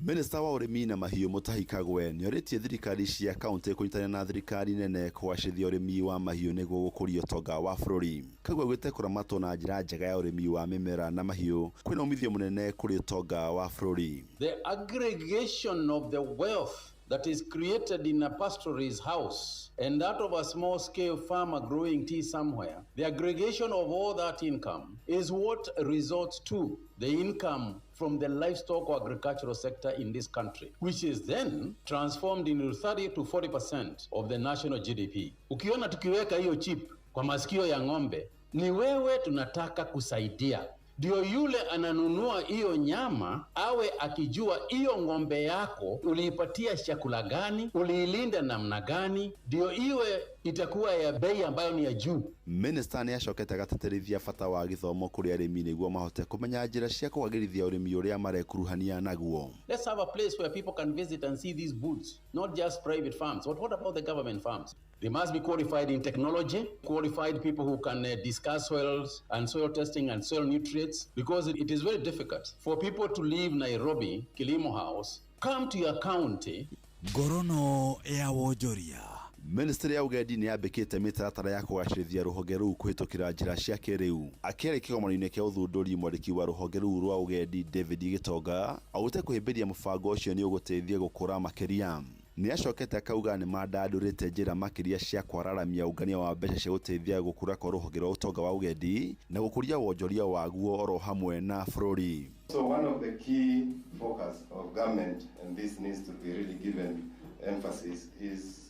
Minista wa ũrĩmi na mahiũ Mutahi Kagwe nĩorĩtie thirikari cia kaunti kũnyitanĩra na thirikari nene kũgacĩrithia ũrĩmi wa mahiũ nĩguo gũkũria ũtonga wa bũrũri. Kagwe augĩte kũramatwo na njĩra njega ya ũrĩmi wa mĩmera na mahiũ kwĩna umithio mũnene kũrĩ ũtonga wa bũrũri. The aggregation of the wealth that is created in a pastoralist's house and that of a small-scale farmer growing tea somewhere, the aggregation of all that income is what results to the income from the livestock or agricultural sector in this country, which is then transformed into 30 to 40% of the national GDP. Ukiona tukiweka hiyo chip kwa masikio ya ng'ombe, ni wewe tunataka kusaidia. Ndio yule ananunua hiyo nyama awe akijua hiyo ng'ombe yako uliipatia chakula gani, uliilinda namna gani, ndio iwe itakuwa ya bei ambayo ni ya juu. Minister nĩ acokete agatĩtĩrithia bata wa gĩthomo kũrĩ arĩmi nĩguo mahote kũmenya njĩra cia kwagĩrithia ũrĩmi ũrĩa marekuruhania naguo. Let's have a place where people can visit and see these booths, not just private farms. But what about the government farms? They must be qualified in technology, qualified people who can discuss soils and soil testing and soil nutrients, because it is very difficult for people to leave Nairobi, Kilimo House, come to your county. Ngorono ya wonjoria. Ministry ya Ũgendi nĩ yambĩkĩte mĩtaratara ya kũgacĩrithia rũhonge rũu kũhĩtũkĩra njĩra cia kĩrĩu. Akĩaria kĩgomano-inĩ kĩa ũthundũri, mwandĩki wa rũhonge rũu rwa ũgendi David Gĩtonga augĩte kũhĩmbĩria mũbango ũcio nĩ ũgũteithia gũkũra makĩria. Nĩ acokete akauga nĩ mandandũrĩte njĩra makĩria cia kwararamia ũngania wa mbeca cia gũteithia gũkũra kwa rũhonge rwa ũtonga wa ũgendi na gũkũria wonjoria waguo oro hamwe na bũrũri. So one of the key focus of government, and this needs to be really given emphasis, is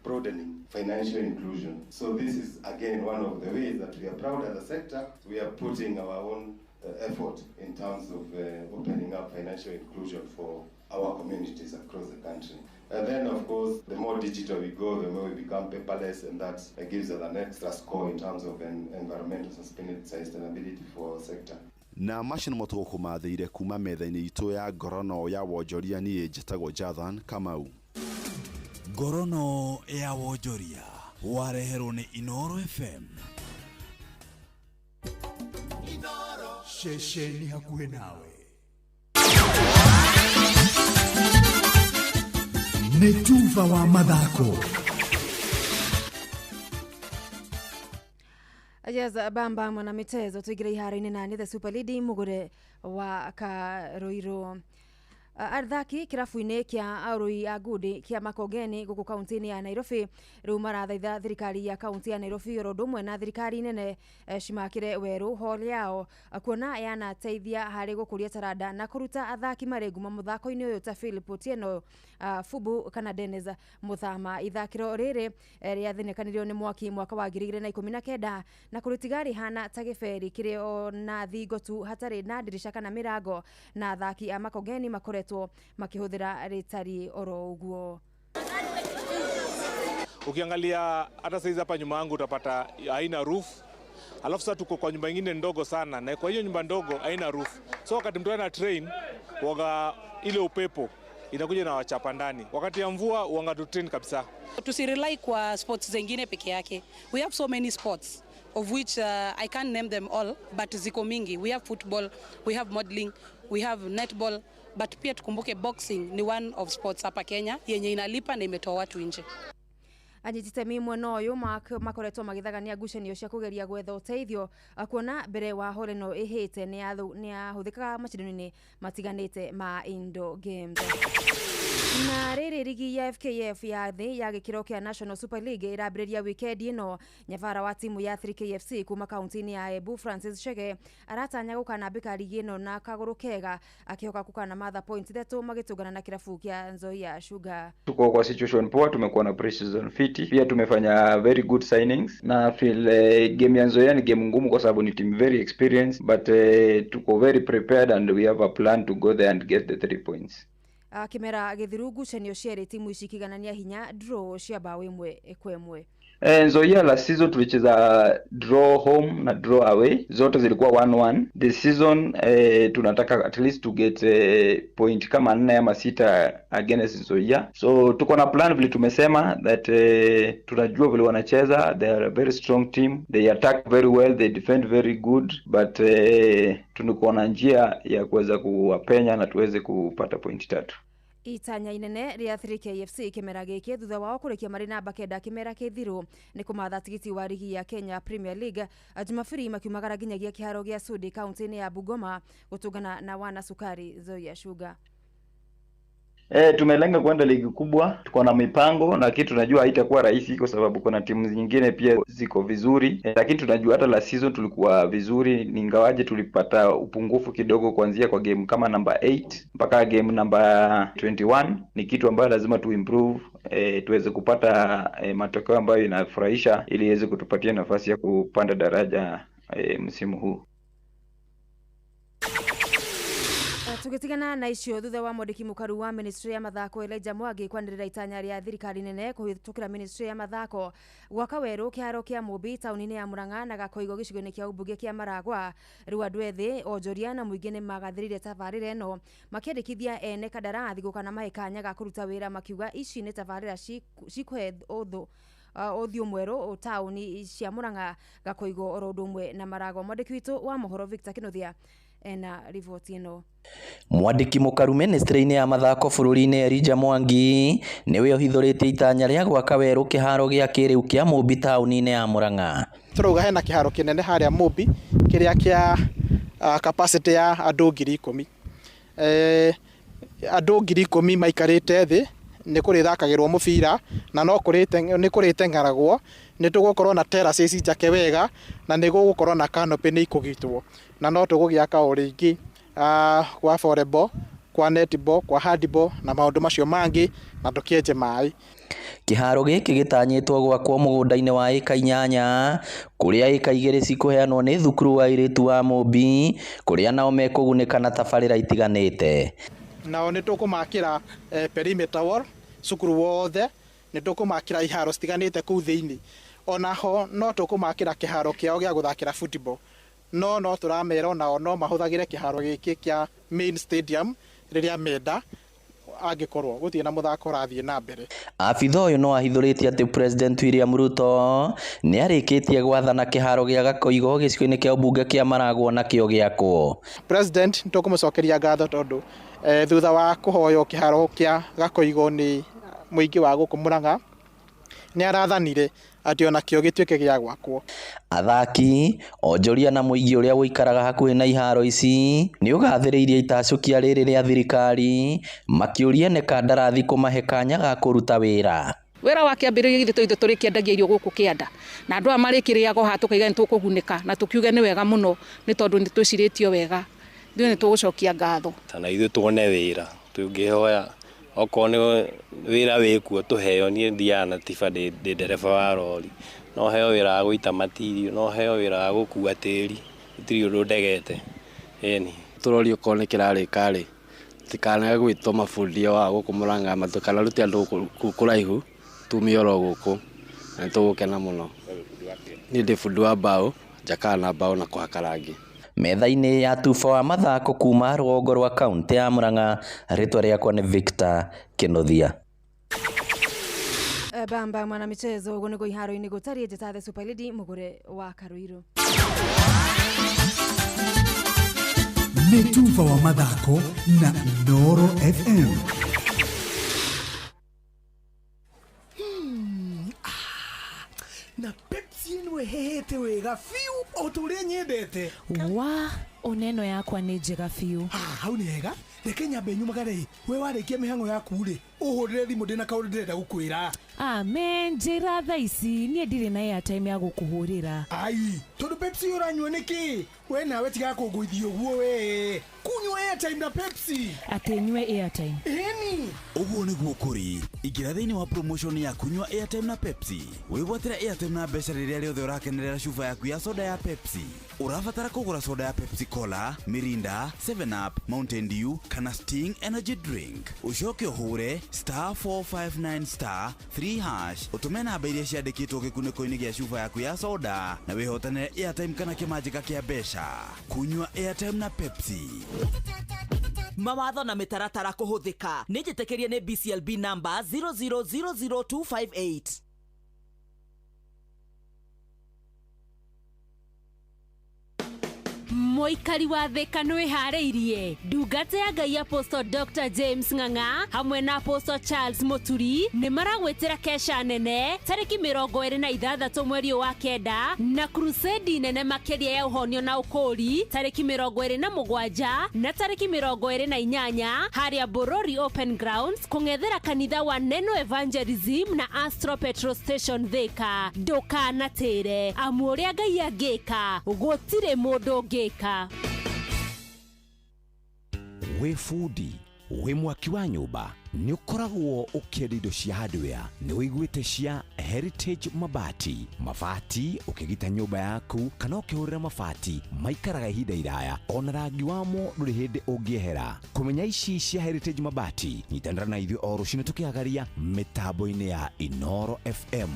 broadening financial inclusion. So this is again one of the ways that we are proud as a sector. We are putting our own effort in terms of opening up financial inclusion for our communities across the country. And then of course, the more digital we go, the more we become paperless, and that gives us an extra score in terms of environmental sustainability for our sector. Na macio nĩmo tũgũkũmathĩire kuma metha-inĩ itũ ya ngorono ya wonjoria. Niĩ njĩtagwo Jathan Kamau. Ngorono ya wonjoria wareherwo nĩ Inoro FM. Ceceni hakuhĩ nawe nĩ tuba wa mathako. Yes, bamba mwana mitezo tuingire iharo-inĩ na nĩ the super lady mugure wa Karoiro. Athaki kĩrabu-inĩ kĩa arũi a ngundi kĩa Makongeni gũkũ kaunti-inĩ ya Nairobi rĩu marathaitha thirikari ya kaunti ya Nairobi oro ũndũ ũmwe na thirikari nene cimakĩre werũ hall yao, kuona yanateithia harĩ gũkũria taranda na kũruta athaki marĩ ngumo mũthako-inĩ ũyũ ta Philip Otieno, Fubu kana Dennis Muthama. Ithakĩro rĩrĩ rĩathinĩkanirio nĩ mwaki mwaka wa 2019 na kũrĩtiga rĩhana ta gĩberi kĩrĩ o na thingo tu hatarĩ na ndirica kana mĩrango, na athaki a Makongeni makoretwo makĩhũthĩra rĩtari oro ũguo. Ukiangalia hata saizi hapa nyuma yangu utapata haina roof. Alafu sasa tuko kwa nyumba ingine ndogo sana, na kwa hiyo nyumba ndogo haina roof. So wakati mtu ana train waga ile upepo inakuja na wachapa ndani. Wakati ya mvua wanga tu train kabisa. Tusirely kwa sports zengine peke yake. We have so many sports of which I can't name them all, but ziko mingi. We have football, we have modeling, we have netball, but pia tukumbuke boxing ni one of sports hapa Kenya yenye inalipa na imetoa watu nje. Anyiti itemi mwena ũyũ makoretwo magĩthagania ngucanio cia kũgeria gwetha ũteithio, kuona mbere wa hall ĩno ĩhĩte nĩ yahũthĩkaga macindano-inĩ matiganĩte ma Indoor Games. Na rĩrĩ, rigi ya FKF ya thĩ ya gĩkĩro kĩa National Super League ĩrambĩrĩria wikendi ĩno. Nyabara wa timu ya 3KFC kuma kaunti-inĩ ya Embu, Francis Chege, aratanya gũkanambĩka rigi ĩno na kagũrũ kega, akĩhoka gũkanamatha point 3 magĩtũngana na kĩrabu kĩa Nzoia Sugar. Tuko kwa situation poa, tumekuwa na pre-season fiti, pia tumefanya very good signings na feel game ya Nzoia ni game ngumu kwa sababu ni team very experienced, but tuko very prepared and we have a plan to go there and get the 3 points. Kĩmera gĩthiru ngucanio cierĩ timu ici ikiganania hinya draw cia bao 1-1. Nzoia last season tulicheza draw home na draw away, zote zilikuwa 1-1. This season tunataka at least to get point kama 4 ama 6 against Nzoia. So tuko na plan vile tumesema that tunajua vile wanacheza, they are a very strong team, they attack very well, they defend very good, but tuko na njia ya kuweza kuwapenya na tuweze kupata point 3. Itanya inene rĩa 3KFC kĩmera gĩkĩ thutha wao kũrĩkia marĩ namba 9 kĩmera kĩthiru nĩ kũmatha tigiti wa rigi ya Kenya Premier League. Jumabiri makiumagara nginyagia kĩharo gĩa Sudi kaunti-inĩ ya Bungoma gũtũngana na wana Sukari Nzoia Sugar. Tumelenga kwenda ligi kubwa, tuko na mipango na kitu tunajua haitakuwa rahisi kwa sababu kuna timu nyingine pia ziko vizuri, lakini tunajua hata last season tulikuwa vizuri, ingawaje tulipata upungufu kidogo kuanzia kwa game kama number 8 mpaka game number 21. Ni kitu ambayo lazima tu improve, tuweze kupata matokeo ambayo inafurahisha ili iweze kutupatia nafasi ya kupanda daraja msimu huu. Tugitigana na icio thutha wa mwandĩki mũkaru wa ministry ya mathako Elijah Mwangi kwanĩrĩra itanya rĩa thirikari nene kũhĩtũkĩra ministry ya mathako gwaka werũ kĩharo kĩa Mũmbi taũni-inĩ ya Murang'a na Gakoigo gĩcigo-inĩ kĩa ũmbunge kĩa Maragwa. Rĩu andũ ethĩ, onjoria na mũingĩ nĩ magathĩrĩire tabarĩra ĩno makĩandĩkithia ene kandarathi gũkana mahe kanya ga kũruta wĩra, makiuga ici nĩ tabarĩra cikũhe ũthiũ mwerũ taũni cia Murang'a, Gakoigo oro ũndũ ũmwe na Maragwa. Mwandĩki witũ wa mohoro Victor Kinuthia ena riboti ĩno. Mwandĩki mũkaru ministry-inĩ ya mathako bũrũri-inĩ Elijah Mwangi nĩwe ũhithũrĩtie itanya rĩa gwaka werũ kĩharo gĩa kĩrĩu kĩa Mũmbi taũni-inĩ ya Murang'a. Tũrauga hena kĩharo kĩnene harĩa Mũmbi kĩrĩa kĩa capacity ya andũ 10,000. Andũ 10,000 maikarĩte thĩ, nĩ kũrĩthakagĩrwo mũbira na no nĩ kũrĩteng'eragwo, nĩ tũgũkorwo na terraces njake wega na nĩ gũgũkorwo na canopy nĩ ikũgitwo, na no tũgũgĩaka o rĩngĩ kwa volleyball, kwa netball, kwa handball na maũndũ macio mangĩ, na tũkĩenje maĩ. Kĩharo gĩkĩ gĩtanyĩtwo gwakwo mũgũnda-inĩ wa ĩka 8 kũrĩa ĩka 2 cikũheanwo nĩ thukuru wa airĩtu wa Mũmbi, kũrĩa nao mekũgunĩka na tabarĩra itiganĩte. Nao nĩ tũkũmakĩra perimeter wall cukuru wothe, nĩ tũkũmakĩra iharo citiganĩte kũu thĩinĩ, onaho no tũkũmakĩra kĩharo kĩao gĩa gũthakĩra football. No no tũramera onao no mahũthagĩre kĩharo gĩkĩ kĩa main stadium rĩrĩa menda, angĩkorwo gũtirĩ na mũthako ũrathiĩ na mbere. Abitha ũyũ no ahithũrĩtie atĩ President William Ruto nĩ arĩkĩtie gwathana kĩharo gĩa Gakoigo gĩcigo-inĩ kĩa ũmbunge kĩa Maragwa nakĩo gĩakwo. President nĩtũkũmũcokeria ngatho tondũ thutha wa kũhoywo kĩharo kĩa Gakoigo nĩ mũingĩ wa gũkũ Murang'a, nĩ arathanire atĩ onakĩo gĩtuĩke gĩa gwakwo. Athaki, onjoria na mũingĩ ũrĩa ũikaraga hakuhĩ na iharo ici nĩ ũgathĩrĩirie itacũkia rĩrĩ rĩa thirikari makĩũria nĩ kandarathi kũmahe kanya ga kũruta wĩra. Wĩra wa kĩambĩrĩria githĩ tũitũ tũrĩkĩendagia irio gũkũ kĩanda na andũ aya marĩkĩrĩaga haha tũkaiga nĩ tũkũgunĩka na tũkiuge nĩ wega mũno nĩ tondũ nĩ twĩcirĩtio wega, ithuĩ nĩ tũgũcokia ngatho. Na ithuĩ tuone wĩra tũngĩhoya okorwo nĩ wĩra wĩkuo tũheo, niĩ thiaga na tiba ndĩ ndereba wa rori, no heo wĩra wa gũita matirio, no heo wĩra wa gũkua tĩri, gũtirĩ ũndũ ndegete. Ĩni tũrori okorwo nĩ kĩrarĩka rĩ, tikanage gwĩtwo mabundi wa gũkũ Murang'a matikanarute andũ kũraihu, tumie oro gũkũ na nĩtũgũkena mũno. Niĩ ndĩ bundi wa mbaũ, njakaga na mbaũ na kũhaka rangi. Metha-inĩ ya tuba wa mathako kuma rũgongo rwa kaunti ya Murang'a, rĩtwa rĩakwa nĩ Victor Kĩnuthia. Bamba mwana michezo ũguo nĩguo iharo-inĩ gũtariĩ. Njĩta The Super Lady mũgũre wa Karũirũ. Nĩ tuba wa mathako na Inooro FM. Na Pepsi ĩno ĩhehete wega biũ o ta ũrĩa nyendete. Wa oneno yakwa nĩ njega biũ. Hau nĩ hega, reke nyambe nyumagare. We warĩkia mĩhang'o yaku rĩ, ũhũrĩre thimũ ndĩna kaũndũ ndĩrenda gũkwĩra. Amen, njĩra thaa ici niĩ ndirĩ na airtime ya gũkũhũrĩra. Ai, tondũ Pepsi ũranyua nĩkĩ? We nawe tiga kũngũithia ũguo we. Kunyua airtime na Pepsi. Atĩ nyue airtime? Ĩni. Ũguo nĩguo kũrĩ. Ingĩra thĩinĩ wa promotion ya kunyua airtime na Pepsi. Wĩgwatĩre airtime na mbeca rĩrĩa rĩothe ũrakenerera cuba yaku ya soda ya Pepsi. Ũrabatara kũgũra soda ya Pepsi Cola, Mirinda, 7 Up, Mountain Dew kana Sting Energy Drink. Ũcoke ũhũre *459*3# ũtũme namba iria ciandĩkĩtwo gĩkunĩko-inĩ gĩa cuba yaku ya soda na wĩhotanĩre airtime kana kĩmanjĩka kĩa mbeca. Kunyua airtime na Pepsi. Mawatho na mĩtaratara kũhũthĩka nĩ njĩtĩkĩrie nĩ BCLB number 0000258. Mũikari wa Thĩka nĩwĩharĩirie. Ndungata ya Ngai Apostle Dr. James Ng'ang'a hamwe na Apostle Charles Mũturi nĩ maragwĩtĩra kesha nene tarĩki 26 mweri wa 9 na crusade nene makĩria ya ũhonio na ũkũũri tarĩki 27 na tarĩki 28 harĩa Borori Open Grounds kũng'ethera kanitha wa Neno Evangelism na Astro Petrol Station Thĩka. Ndũkanatĩre amu ũrĩa Ngai angĩka gũtirĩ mũndũ ũngĩka. Wĩ bundi, wĩ mwaki wa nyũmba, nĩ ũkoragwo ũkĩenda indo cia hardware, nĩ ũiguĩte cia Heritage Mabati. Mabati ũkĩgita nyũmba yaku kana ũkĩhũrĩra mabati maikaraga ihinda iraya, ona rangi wamo ndũrĩ hĩndĩ ũngĩehera. Kũmenya ici cia Heritage Mabati, nyitanĩra na ithuĩ o rũcinĩ tũkĩhagaria mĩtambo-inĩ ya Inooro FM.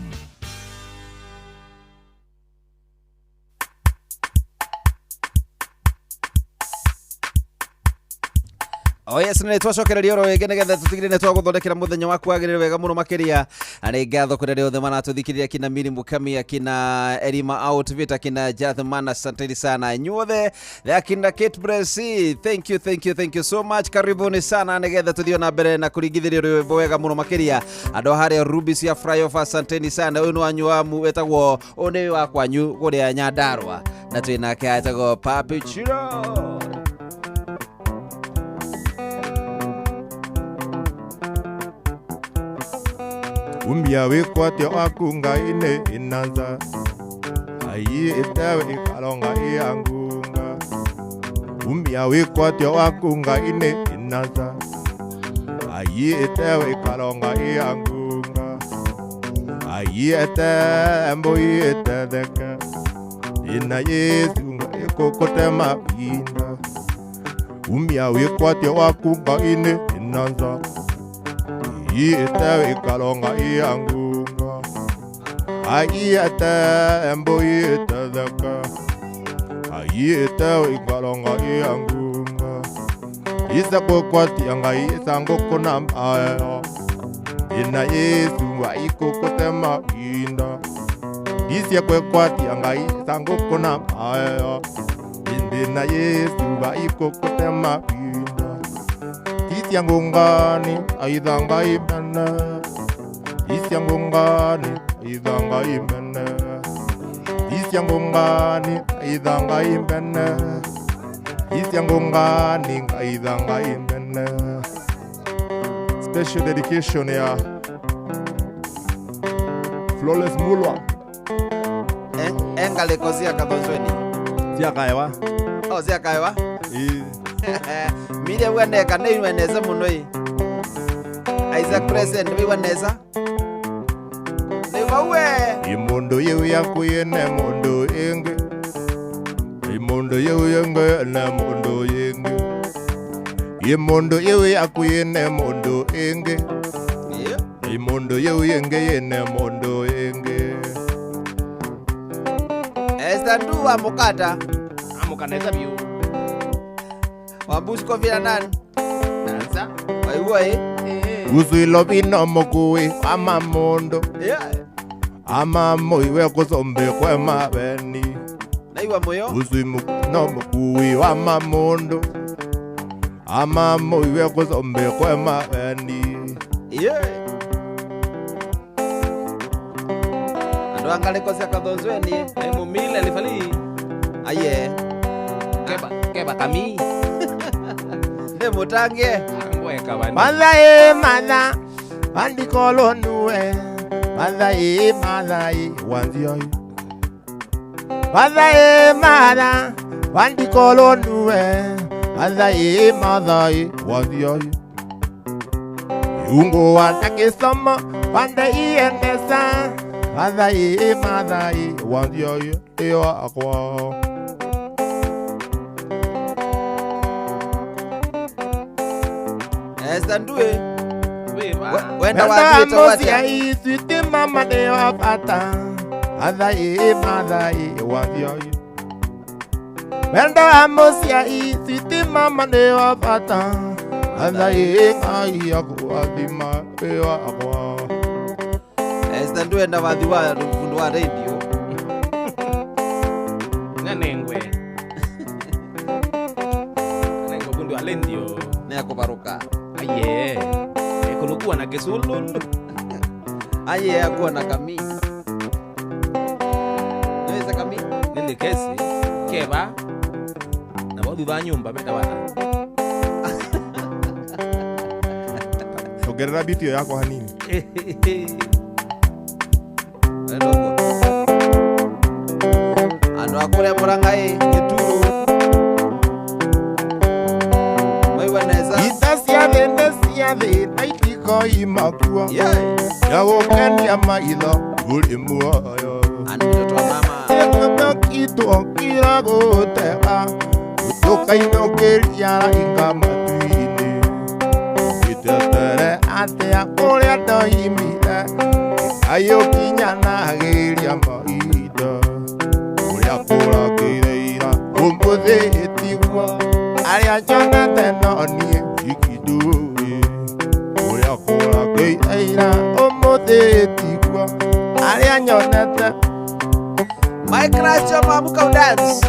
Oh yes, nä twacokereria oro rĩngĩ nĩgetha tũtigĩrĩre nĩ twagũthondekera mũthenya waku wagĩrĩre wega mũno makĩria. Na nĩ ngatho kũrĩ arĩa othe maratũthikĩrĩria, kina Miri Mukami, akina Erima Outfit, akina Jathman, asanteni sana inyuothe, akina Kate Bresi, thank you, thank you, thank you so much. Karibuni sana nĩgetha tũthiĩ na mbere na kũringithĩria rwĩmbo wega mũno makĩria. Andũ harĩa Ruby cia Flyover, asanteni sana. Ũyũ nĩ wanyu wa wetagwo, ũyũ nĩ wa kwanyu kũrĩa Nyandarua, na twĩ nake etagwo Papi Chiro. Umbia wikwatio waku Ngai-inĩ inanza ayi itewe ikalonga iangunga. Umbia wikwatio waku Ngai-inĩ inanza ayi itewe ikalonga iangunga. Ayi ete mboi etedeka ina Yesu Ngai kokotema inda. Umbia wikwatio waku Ngai-inĩ inanza itewe ikalonga iangunga. Ai ete mboi etedeka Aiyete ikalonga iangunga Isa kwekwati anga isa ngoko na maya Ina Yesu wa ikokotema inda Isa kwekwati anga isa ngoko na maya Ina Yesu wa ikokotema inda Tisia ngungani aidanga imene Tisia ngungani aidanga imene Tisia ngungani aidanga imene Tisia ngungani aidanga imene. Special dedication ya Flawless Mulwa. Engaleko cia Kathonzweni. Cia Kaewa. Oh, cia Kaewa. Mire weneka nĩ iweneza mũno ĩ. Isaac present nĩ iweneza. Nĩ maue. Imondo yeu yaku yene mondo ingi. Imondo yeu yenge ne mondo ingi. Imondo yeu yaku yene mondo ingi. Imondo yeu yenge yene mondo ingi. Esta ndu amukata. Amukaneza biu. Wambusko vila nani? Nansa. Waiwa eh? Usuilo bino mokui ama mondo. Yeah. Ama moiwe kusombe kwa mabeni. Naiwa moyo? Usuimu no mokui ama mondo. Ama moiwe kusombe kwa mabeni. Yeah. Ando angaliko cia Kathonzweni. Mumile alifali. Aye. Keba keba kami. Ne mutange. Mala e mala andikolo nuwe. Mala e mala e wanzio. Mala e mala andikolo nuwe. Mala e mala e wanzio. Yungo watakisoma wanda iendesa. Mala e mala e wanzio e akwa. Esta ndue. Wenda wapi watia isiti mama de wapata. Adha e madha e wanzio. Wenda amosia isiti mama de wapata. Adha e ai akuadima e akwa. Esta ndue enda wathi wa mfundu wa radio. Nanengwe. Nanengwe bundu wa radio. Ne akubaruka. Aye. Kunukuwa na kesululu. Aye akuwa na kami. Naweza kami? Nende kesi. Keba. Na wadu dha nyumba meta wata. Ongerera biti yako hanini. Ando akure Murang'a Gituru. Maiwaneza. Itasia nende sia the naitiko imakua. Yawokenia maitho uri muoyo. Ani mtoto wa mama. Kitu kiragutega tukainũkĩria rainga matu-inĩ. Itetere atĩa ũrĩa ndoimire kayũkinyanagĩria mahinda. Ũrĩa kũrakĩire ira ũmũthĩ tiguo arĩa nyonete no niĩ ikindũĩ. Ũrĩa kũrakĩire ira ũmũthĩ tiguo arĩa nyonete. My crush on Mamuka dance.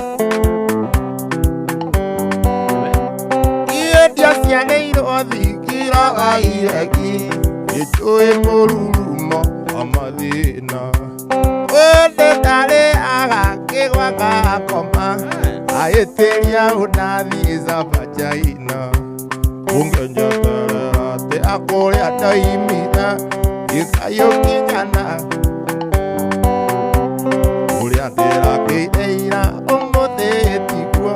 Iendia cianeirwo thikira wairegi ĩtũĩ mũrurumo wa mathĩna. Ũndĩ ndarĩ agakĩgwa gakoma ahĩtĩria ũndathiĩ Zaba China. Ũngĩnjeterera atĩa kũrĩa ndoimire gĩkayũkinyana. Ũrĩa ndĩrakĩire ira ũmũthĩ tiguo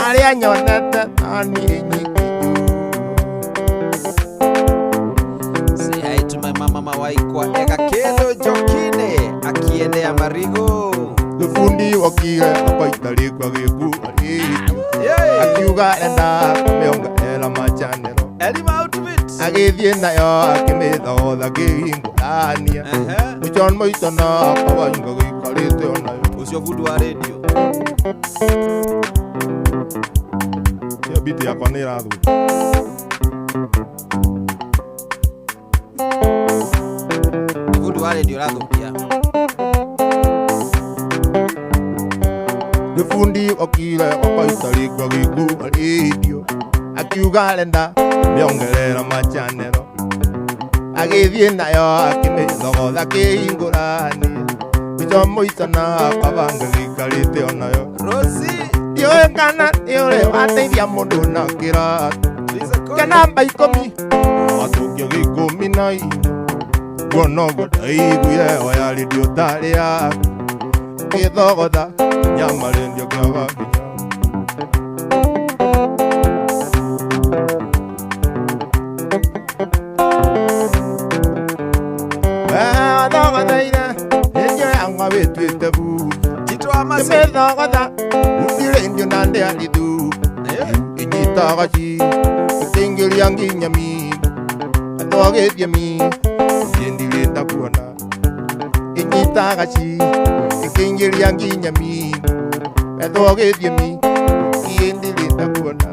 arĩa nyonete ta niĩ nyiki. Say hi to my mama Mawaikwa Eka Kendo Jokine akiendea marigo. Gĩbundi okire akaitarĩkwa gĩkua rĩtu akiuga enda kũmĩongerera machanero. Elima outfit. Agĩthiĩ nayo akĩmĩthogotha kĩhingũrania. Mũchon mũito na kawainga gĩikarĩte onayo. Ũcio bundi wa radio. Ĩyo biti yakwa nĩ ĩrathũka. Bundi wa radio ũrathũkia. Nĩ bundi okire gwakwa gĩkũ radio akiuga arenda mĩongerera machanero agĩthiĩ nayo akĩmĩthogotha kĩhingũrani mũico mũico na kabanga gĩikarĩte onayo ndiũĩ kana nĩ ũrĩ wateithia mũndũ na kĩratũ kĩa namba 10 agatũkia gĩ14 guo noguo ndaiguire oya redio tarĩ yaku gĩthogotha nyama rendio kĩaga nginya. Wathogotheire rendio yakwa wĩtuĩte bundi ĩmĩthogotha bundi rendio na ndĩarĩ thu ĩnyitaga ci ĩkĩingĩria nginya mi ethogĩtie mi ndirenda kuona ĩnyitaga ci ĩkĩingĩria nginya mi ethogĩtie mi ndirenda kuona.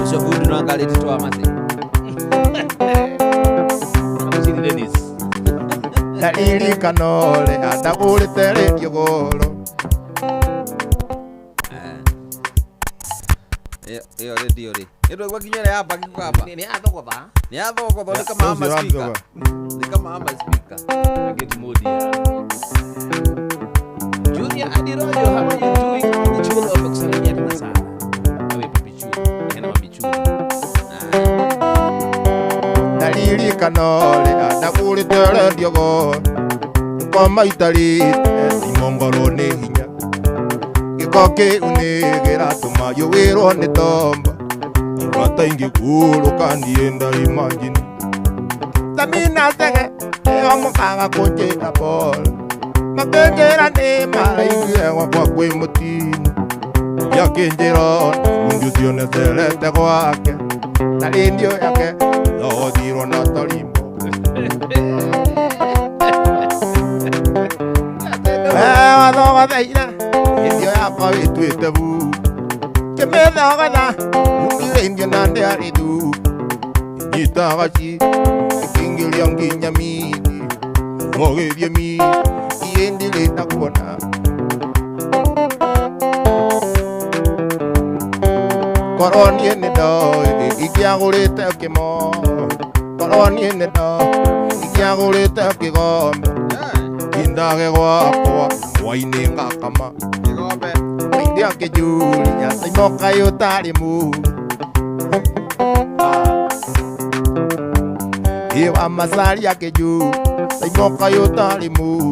Ũcio bundi no angarĩ Tito wa Masi. Ndaririkana ũrĩa ndagũrĩte rendio goro. Ĩyo radio rĩ. Nĩ ndwaigua nginya ĩrĩa ya bagi kũgamba. Nĩ yathogotha. Nĩ yathogotha nĩ kama ama speaker. Nĩ kama ama speaker. Ageti modi ya. Junior Adirojo, how are you doing? Michulo amekusalimia tena sana. Awe papi chulo. Tena mamichulo. Ndaririkana ũrĩa ndagũrĩte rendio goro ngoma itarĩte thimũ ngoro nĩ hinya gĩko kĩu nĩ kĩratũma yũwĩrwo nĩ tombo igwata ingĩkũrũka niĩ ndaimagine Thamina Thege ĩyo mũkaga kũnjĩra pole makĩnjĩra nĩ maraiguire gwakwa kwĩ mũtino yakĩnjĩra bundi ũcio nĩacerete gwake na rendio yake thogothirwo na torimbo. Wathogotheire rendio yakwa wĩtuĩte bundi kĩmĩthogotha bundi rendio na ndĩarĩ thu ĩnyitaga ci ĩkĩingĩria nginya mini thogĩthie mi iĩ ndirenda kuona. Korwo niĩ nĩ ndoĩ ingĩagũrĩte kĩmo korwo niĩ nĩ ndoĩ ingĩagũrĩte kĩgombe kindage gwakwa hwainĩ ngakama kĩgombe Mũinde akĩnjũria Saimo kaĩ ũtarĩ mũru ĩ wa Macari akĩnjũria Saimo kaĩ ũtarĩ mũru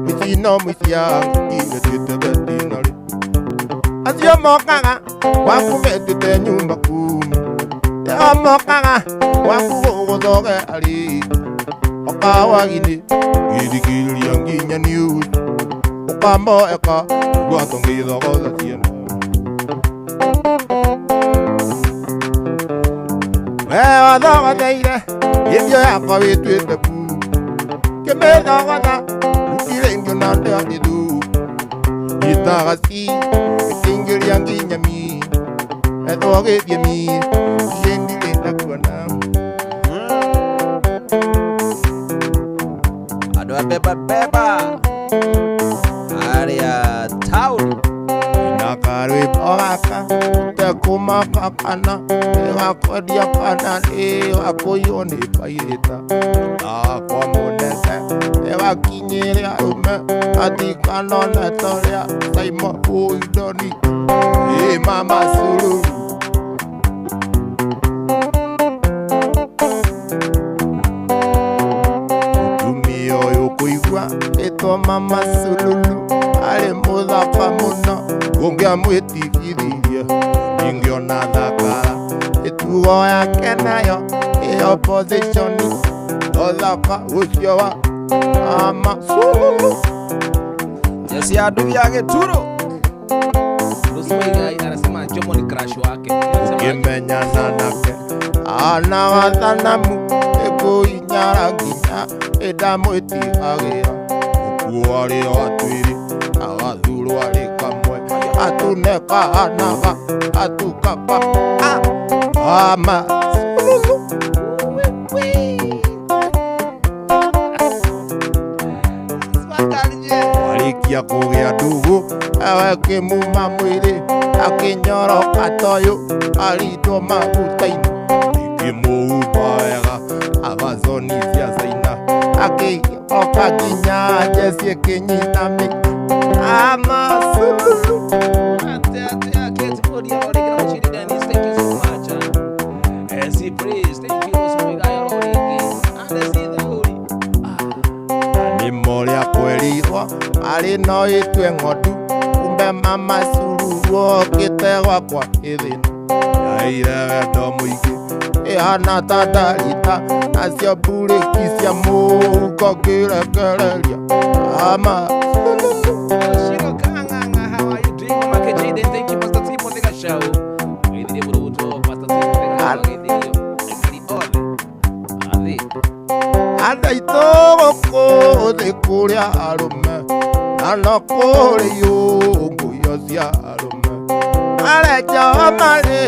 mũici no mũici angĩtuĩte vetinarĩ acio mokaga gwaku metĩte nyumba kumi ĩo mokaga gwaku gũgũthoge arĩ ũkawagi-inĩ gĩthikĩrĩria nginya news ũkamoeka ngwato ngĩthogotha ciana. We wathogotheire rendio yakwa wĩtuĩte bundi kĩmĩthogotha bundi rendio na ndĩarĩ thu nyitaga ci ĩkĩingĩria nginya mi ethogĩthie mi iĩ ndirenda kuona. Andũ a beba beba arĩa town na karwĩmbo gaka tekũmaka kana nĩgakwendia kana nĩgakũiywo nĩ bairĩta akwa mũnene nĩgakinyĩre arũme atikanone torĩa Saimo ũindoni ĩ mama Suluhu. Mũtumia ũyũ kũigua ĩtwo mama Sululu arĩ mũthaka mũno ũngĩamwĩtigithirie ingĩona thakara ĩtugo yake nayo ĩ opposition ũthaka ũcio wa mama Sululu. Jesi ya nduthi ya gĩturo. Rosemary anasema Jomo ni crush wake. Ũkĩmenyana nake ana wathanamu ĩkũinyara nginya ĩndamwĩtigagĩra Agakuo arĩ o atuĩrĩ, agathurwo arĩ kamwe, atunekanaga atukaka ama Warĩkia kũgĩa ndũgũ ewe kĩmuma mwĩrĩ akĩnyoroka toyũ arindwo maguta-inĩ ikĩmũhumba wega Amazoni cia Caina akĩoka nginya njeci ĩkĩnyita mĩ amasululu. Nĩ morĩa kwerirwo arĩ no ĩtue ng'ondu kumbe mama sururu okĩte gwakwa ĩthĩna yaheire wendo mũingĩ ĩhana ta ndarita nacio mburĩki cia mũhuko ngĩrekereria ama Andũ aitũ gũkũ thĩ kũrĩa arũme na no kũrĩ iũngũyũ cia arũme marenjwo marĩ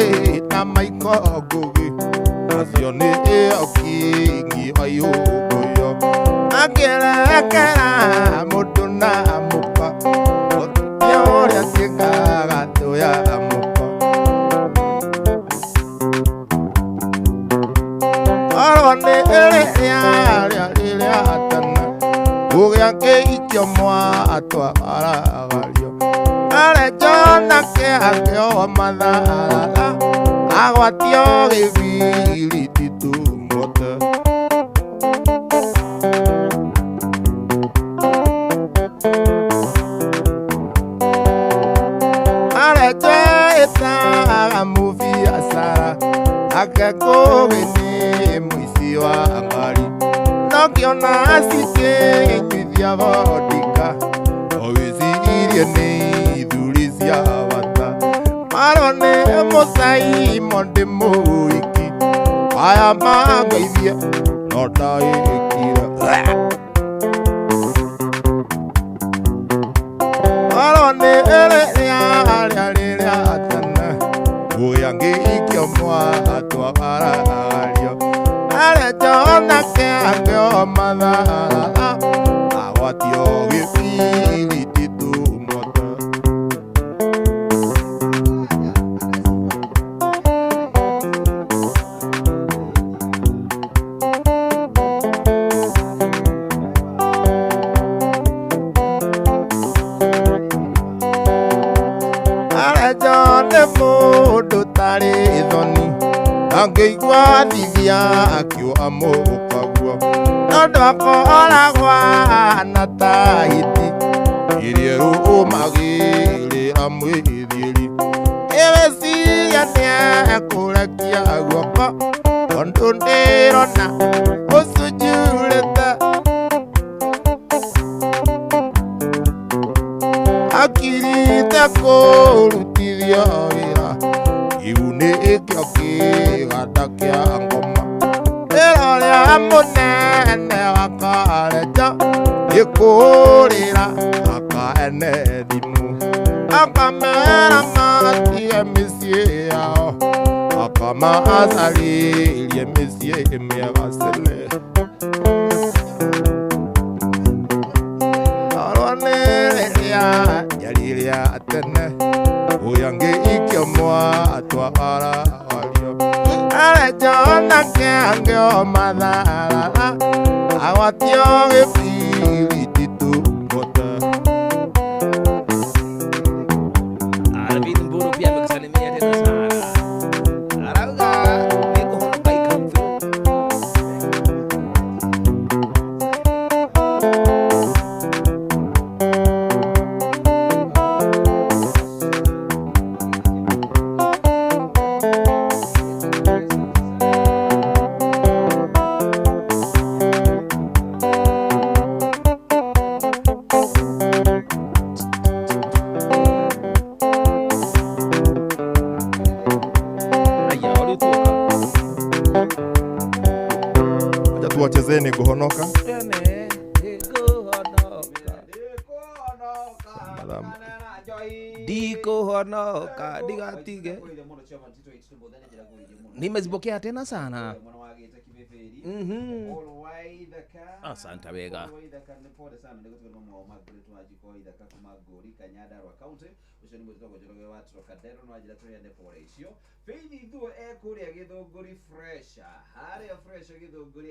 na maiko ngũgĩ acio nĩ ĩokingi wa iũngũyũ makĩrekera mũndũ na mũka gũtirĩ ũrĩa tigaga thũ ya mũka. Korwo nĩ rĩrĩa rĩrĩa tene kũgĩa kĩikio mwatwaragario arenjwo nake akĩohwo matharara agwatio gĩbiriti tumuote. Arenjwo ĩtaga mũbiacara nake Ngũgĩ nĩ mũici wa ngari no ngĩona cikĩnyuithia vodika no wĩcirie nĩ ithuri cia bata marwo nĩ mũcaimo ndĩ mũhiki aya mangeithie no ndaĩkire. Marwo nĩ rĩrĩa rĩrĩa tene kũgĩa ngĩikio mwatwaragario arenjwo nake akĩohwo matharara agwatio gĩbiriti tumuote. Arenjwo nĩ mũndũ ũtarĩ thoni angĩigua thithia akiuga mũkaguo tondũ akoragwo na tahiti iria ĩrũmagĩrĩra mwĩthiĩri ĩgĩciria nĩekũrekia guoko tondũ ndĩrona ũcunjurĩte akirite kũrutithio wĩra kĩu nĩkĩo kĩganda kĩa ngoma wĩra ũrĩa mũnene wa Karenjo nĩ kũũrĩra akaene thimũ akamera matige mĩciĩ yao akamacarĩrie mĩciĩ mĩega cele. Korwo nĩ rĩrĩa rĩrĩa tene kũgĩa ngĩikio mwatwaragario arenjwo nake akĩohwo matharara agwatio gĩbiriti tumuote. Alvin Mburu pia amekusalimia tena sana. Arauga nĩngũhonoka I come through. Acha tuwachezee nĩngũhonoka. Tene nĩngũhonoka. Thama. Ndikũhonoka ndigatige. Nimezipokea tena sana. Asante wega.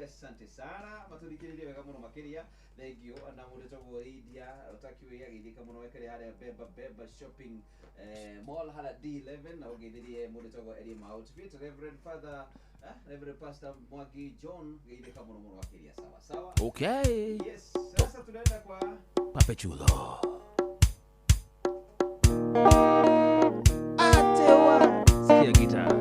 Asante sana matuthikiririe wega muno makiria thank you na mundu tagwo Lydia utakiwe agithika muno wekere haria Beba Beba shopping mall hala D11 na ugeithirie mundu tagwo Elima outfit Reverend Father Reverend Pastor Mwangi John geithika muno muno makiria sawa sawa. Okay. Yes, sasa tunaenda kwa Pape Chulo. Atewa. Sikia gitaa.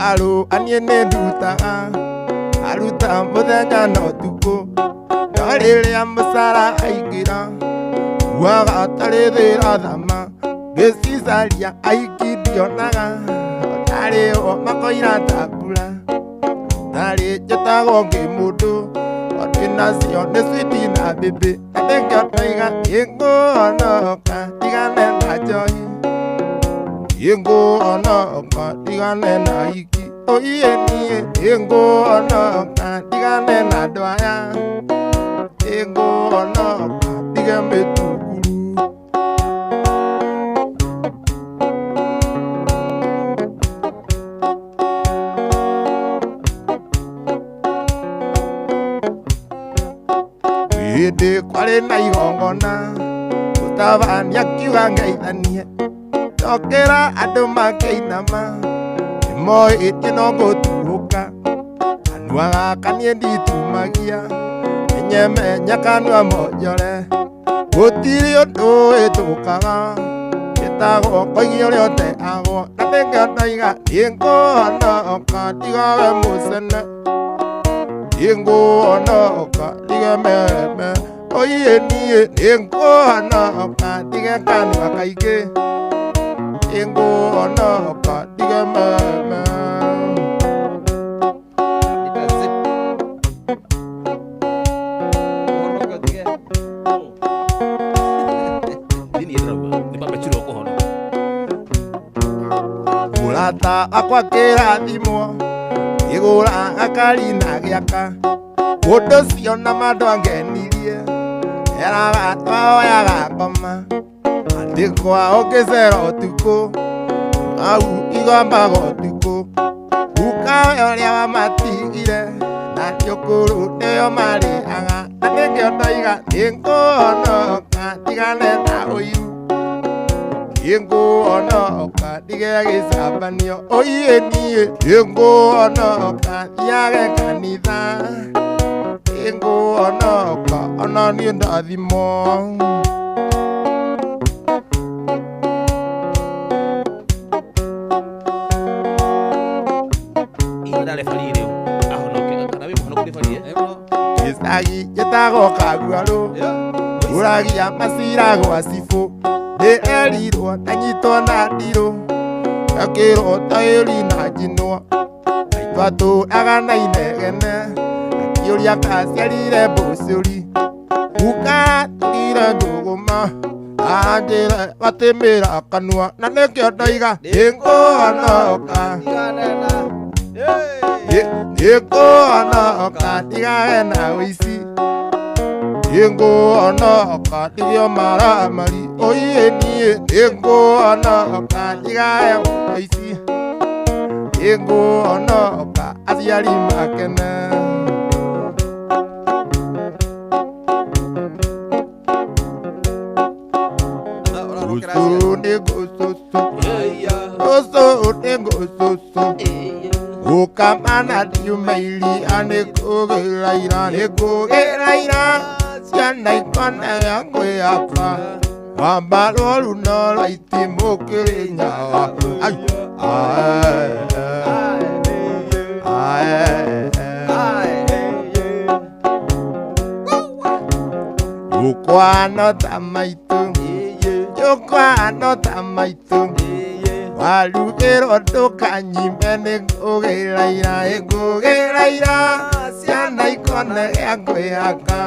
Aru anie nĩ ndutaga aruta mũthenya na ũtukũ no rĩrĩa mũcara aingĩra uaga tarĩ thĩra thama ngĩcicaria aiki ndionaga tarĩ o makoira ta mbura tarĩ njĩtagwo ngĩ mũndũ ndĩnacio nĩ switi na bĩbĩ na nĩkĩo ndoiga ĩngũhonoka ndigane na njohi ĩngũhonoka ndigane na iki oiye niĩ ĩngũhonoka ndigane na andũ aya ĩngũhonoka ndige mĩtunguru. Hĩndĩ kwarĩ na igongona mũtabania akiuga ngeithanie ndokĩra andũ makĩinama nĩmoĩtie no ngũtuhũka kanua gaka niĩ nditumagia menyemenye kanua monjore gũtirĩ ũndũ wĩtũkaga gĩtagwo koigia ũrĩa ũteagwo na nĩkĩo ndoiga nĩngũhonoka ndigawe mũcene nĩngũhonoka ndige meme oiye niĩ nĩngũhonoka ndige kanua kaingĩ nĩngũhonoka ndige meme. Mũrata akwa kĩrathimwo igũra akari na gĩaka ũndũ ũcio na mandũ angenirie eraga twaoyaga ngoma atĩ kwao ngĩcera ũtukũ au igombaga ũtukũ gukawe ũrĩa wamatigire na nĩ ũkũrũ nĩo marĩaga na nĩkĩo ndoiga nĩngũhonoka ndigane na ũiru nĩngũhonoka ndige gĩcambanio oiye niĩ nĩngũhonoka thiage kanitha nĩngũhonoka ona niĩ ndathimwo. Gĩcagi gĩtagwo Kaguarũ ũragia macira gwa cibũ ndĩerirwo ndanyitwo na ndirũ ngakĩrwo taĩri na njinwo maitũ atũraga na inegene akĩũria kaciarire mbũcũri guka tũrire njũgũma anjĩre gatĩmĩra kanua na nĩkĩo ndoiga nĩngũhonoka nĩngũhonoka ndigage na ũici nĩngũhonoka ndige maramari oiye niĩ nĩngũhonoka ndigage ũici nĩngũhonoka aciari makene. Ũcũrũ nĩngũcũcũ ũcũrũ nĩngũcũcũ gũkamana ndiuma iria nĩngũgĩra ira nĩngũgĩra ira ciana ikonega ngwĩyaka wamba rũruno rwa itimũ kĩrĩnyaga gũkwana ta maitũ Nyũkwa no ta maitũ warugĩrwo ndũkanyime nĩ ngũgĩra ira ngũgĩra ira ciana ikone gĩa kwĩhaka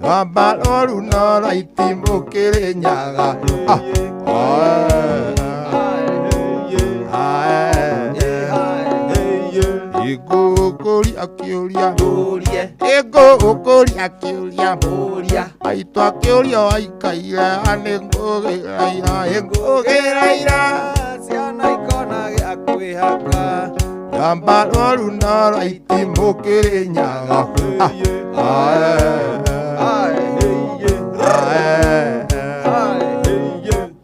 rwamba rũru no rwa itimũ Kĩrĩnyaga. Ĩngũkũria kĩũria ĩngũkũria kĩũria maitũ akĩũria waikaire nĩ ngũgĩra ira ĩngũgĩra ira ciana ikona gĩa kwĩhaka rwamba rũru no rwa itimũ Kĩrĩnyaga.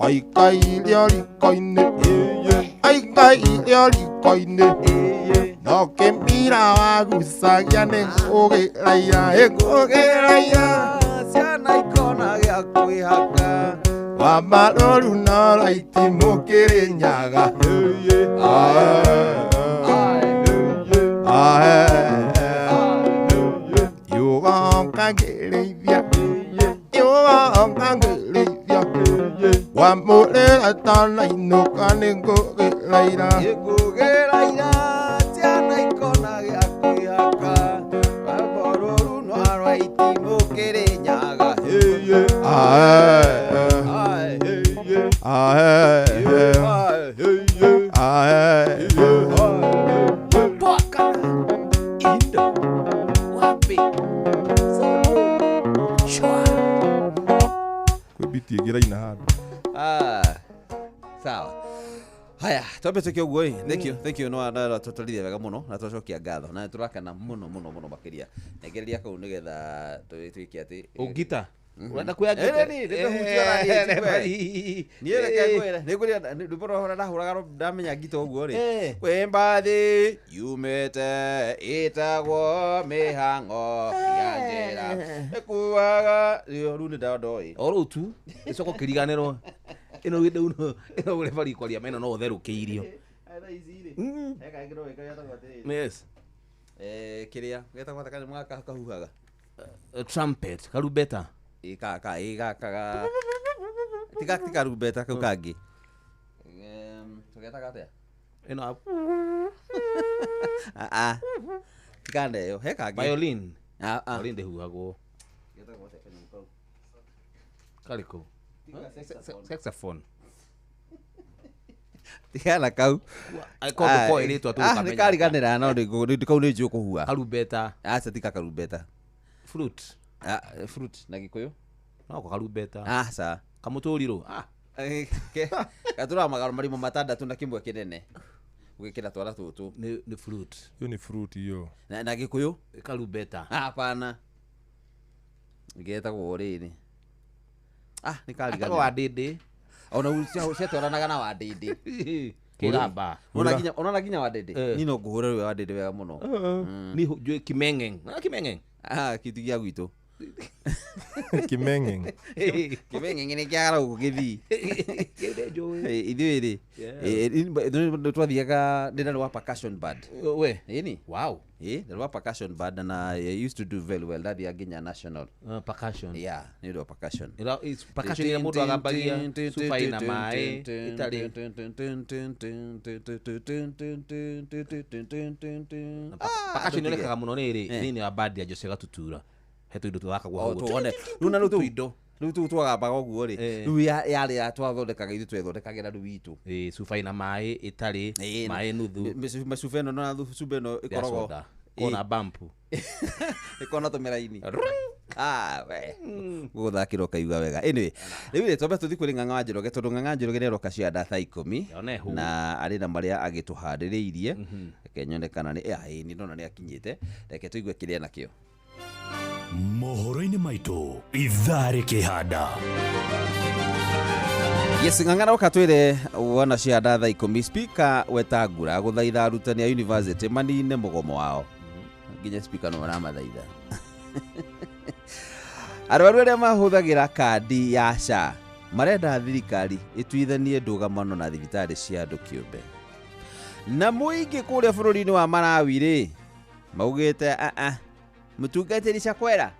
Aikaire riko-inĩ aikaire riko-inĩ no kĩmira wagucagia nĩ ngũgĩra ira ĩngũgĩra ira ciana ikona gĩa kwĩhaka rwamba rũru no rwa itimũ Kĩrĩnyaga. Yũgoka ngĩrĩithia yũgoka ngĩrĩithia wamũrĩra tanainũka nĩ ngũgĩra ira ngũgĩra ira ciana ikona gĩa kwĩhaka rwamba rũru no rwa itimũ Kĩrĩnyaga. Kwĩ biti ĩngĩ ĩraina handũ. Sawa. Haya, twambe tuke ũguo ĩ. Thank you, thank you. No na tũtwarithia wega mũno na twacokia ngatho na tũrakena mũno mũno mũno makĩria. Nengereria kau nĩgetha twĩke atĩ Ũngita. Ũrenda kuoya ngita? Ĩĩ, nĩ ndĩhutia ona niĩ niĩ reke ngwĩre nĩ ngwĩre rwĩmbo rwakwa ndahũraga ndamenya ngita ũguo rĩ kwĩ mbathi yumĩte ĩtagwo mĩhang'o ya njĩra ĩkuaga rĩu nĩ ndoĩ o rĩu tu ĩcoka ũkĩriganĩrwo ĩno ĩno ĩno ũrebari kwaria meno no ũtherũkĩirio. Yes. Kĩrĩa getagwo atĩa kanyamũ gaka kahuhaga? Trumpet, karumbeta. Ĩ ka ka ĩ gaka ga tiga ti karumbeta kau kangĩ. Tũgetaga atĩa? Ĩno tiga neyo he kangĩ. Violin. Violin ndĩhuhagwo. Getagwo atĩa kanyamũ kau? Karĩkũ? Saxophone. Tigana kau. Akorwo koĩ rĩtwa tũgũkamenya. Nĩ kariganĩra no nĩ kau nĩ njũĩ kũhuha. Karumbeta. Aca tiga karumbeta. Flute. Fruit na Gĩkũyũ? No ko karumbeta. Aca. Kamũtũrirũ. Gatũraga magaro marima matandatũ na kĩmwe kĩnene. Ũgĩkĩra twara tũtũ. Nĩ fruit. Hiyo ni fruit hiyo. Na Gĩkũyũ? Karumbeta. Hapana. Getagwo rĩrĩ. Nĩ kariganĩra. Etagwo wandĩndĩ. Ona ciatwaranaga na wandĩndĩ. Kĩramba. Ona nginya wandĩndĩ. Niĩ no ngũhũre rwĩmbo wandĩndĩ wega mũno. Niĩ njũĩ kimeng'eng. Kimeng'eng. Kĩtu gĩa gwitũ. Kimeng'eng. Kimeng'eng nĩ kĩagara gũkũ Gĩthii. Ithuĩ rĩ nĩ twathiaga ndĩ na wa percussion band. We. Ĩni. Wow. Ĩ, wa percussion band na I used to do very well ndathiaga nginya national. Percussion. Yeah, nĩ ũndũ wa percussion. Percussion ĩrĩa mũndũ agambagia cuba ĩna maĩ ĩtarĩ. Percussion yonekaga mũno nĩ rĩ thĩinĩ wa band ya Jose Gatutura. He tũindo tũthakagwo hau. Tuone. Rĩu na rĩu tũindo. Rĩu tũu twagambaga ũguo rĩ. Rĩu yarĩ ya twathondekaga ithuĩ twethondekagĩra rĩu itũ. Cuba ĩna maĩ ĩtarĩ maĩ nuthu. Cuba ĩno na cuba ĩno ĩkoragwo kona bampu. Ĩkoragwo na tũmĩraini. We. Gũgũthakĩra ũkaigua wega. Anyway, rĩu rĩ twambe tũthiĩ kwĩ Ng'ang'a wa Njoroge tondũ Ng'ang'a Njoroge nĩ aroka cia thaa 10 na arĩ na marĩa agĩtũhandĩrĩirie. Reke nyone kana nĩ nĩ ndona nĩ akinyĩte. Reke tũigue kĩrĩa nakĩo. Mohoro-inĩ maitũ ithaa rĩkĩhanda. Yes, Ng'ang'a roka twĩre wona cia thaa 10 Speaker Wetangula gũthaitha arutani a university manine mũgomo wao. Nginya speaker no aramathaitha. Arwaru arĩa mahũthagĩra kandi ya SHA marenda thirikari ĩtuithanie ndũgamano na thibitarĩ cia andũ kĩũmbe. Na mũingĩ kũrĩa bũrũri-inĩ wa Malawi rĩ maugĩte mũtungatĩri Chakwera.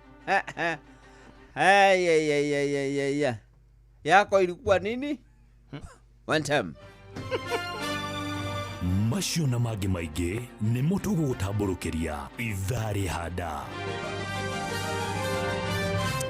Yako ilikuwa nini? One time. Macio na mangĩ maingĩ nĩmo tũgũgũtambũrũkĩria ithaa rĩhanda.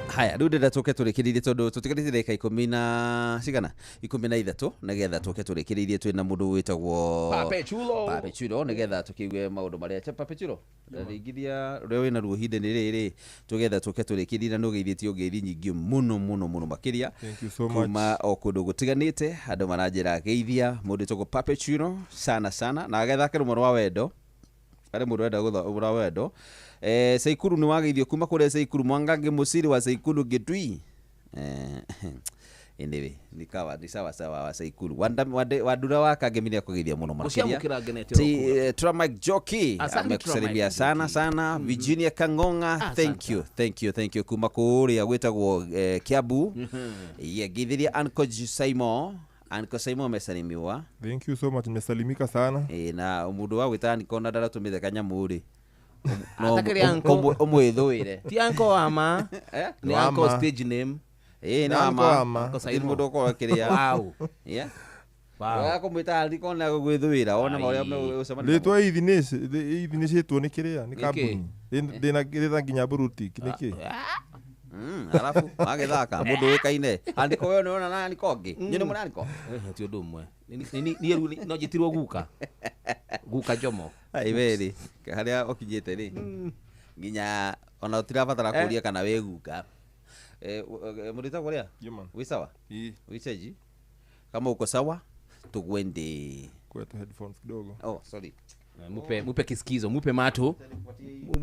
Haya, rĩu ndĩrenda tũke tũrĩkĩrĩirie tondũ tũtigarĩtie ndagĩka ikũmi na cigana, 13, nĩgetha tũke tũrĩkĩrĩirie twĩna mũndũ wĩtagwo Pape Chulo. Pape Chulo, nĩgetha tũkĩigue maũndũ marĩa Pape Chulo ndaringithia ũrĩa wĩna ruo ihinda-inĩ rĩrĩ, tũgetha tũke tũrĩkĩrĩrie na nĩũgeithĩtio ngeithi nyingĩ mũno mũno mũno makĩria. Thank you so much. Kuma o kũndũ gũtiganĩte andũ maranjĩra geithia mũndũ wĩtagwo Pape Chulo sana sana, na agethake rũmwe rwa wendo arĩ mũndũ wenda gũtha rwa wendo. Seikuru nĩ wageithio kuma kũrĩa Seikuru Mwangangi Mũciri wa Seikuru Gĩtui. Anyway, nikawa ni sawa sawa wa Seikuru Wandura wa Kangemi nĩ akũgeithia mũno makĩria. Gũciamũkĩra ngenete Ti Mike Joki Asante, amekusalimia Mike sana Njoki. sana. Virginia Kang'ong'a, thank you, thank you, thank you kuma kũrĩa gwĩtagwo Kiambu. Ye geithiria Uncle Simon. Uncle Simon amesalimiwa. Thank you so much, nimesalimika sana. Na mũndũ wa gwĩta Uncle na ndaratũmĩte kanyamũ rĩ. No Atakĩrĩ uncle. ũmwĩthũĩre. Ti uncle wa ma. Ni Wa uncle ma. stage name. Nĩ Nĩ wa uncle ma. wa ma. Uncle Ti Simon. mũndũ ũkorwo akĩrĩa. Wow. Yeah. Wow. Wa kũmwĩta Uncle na gũgwĩthũĩra wone marĩa ũcemania. Rĩtwa ithinĩcĩtwo nĩ kĩrĩa nĩ Nĩkĩ? kambuni ndĩna nginya burutik nĩkĩ? Alafu magĩthaka mũndũ ũĩkaine andĩko we nĩwona na andĩko ũngĩ nyũ nĩ mũna andĩko. Ti ũndũ ũmwe. Niĩ rĩu no njĩtirwo guka. Guka Jomo. Ai weri harĩa ũkinyĩte rĩ nginya ona ũtirabatara kũria kana wĩ guka. Mũndũ wĩtagwo ũrĩa? Wĩ sawa? Wĩ cheji? Kama uko sawa tugwende. Kwetu headphones kidogo. Oh, sorry. Mupe kisikizo, mupe mato.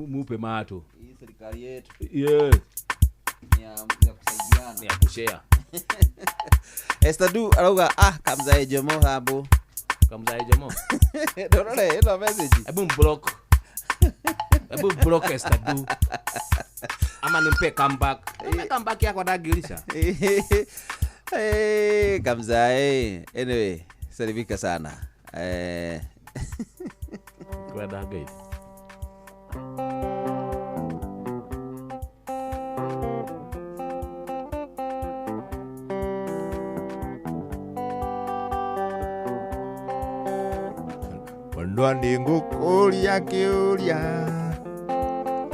Mupe mato. Hii serikali yetu. Yes. Ya kusaidiana. Ya kushare. Esther Du arauga kamzae Jomo habo. Kamzae Jomo. Ndorore ino message. Hebu block. Hebu block Esther Du. Ama nimpe comeback. Nimpe comeback yako ndagirisha. Kamzae. Anyway, salimika sana. Kwenda ngai. Mwendwa nĩngũkũria kĩũria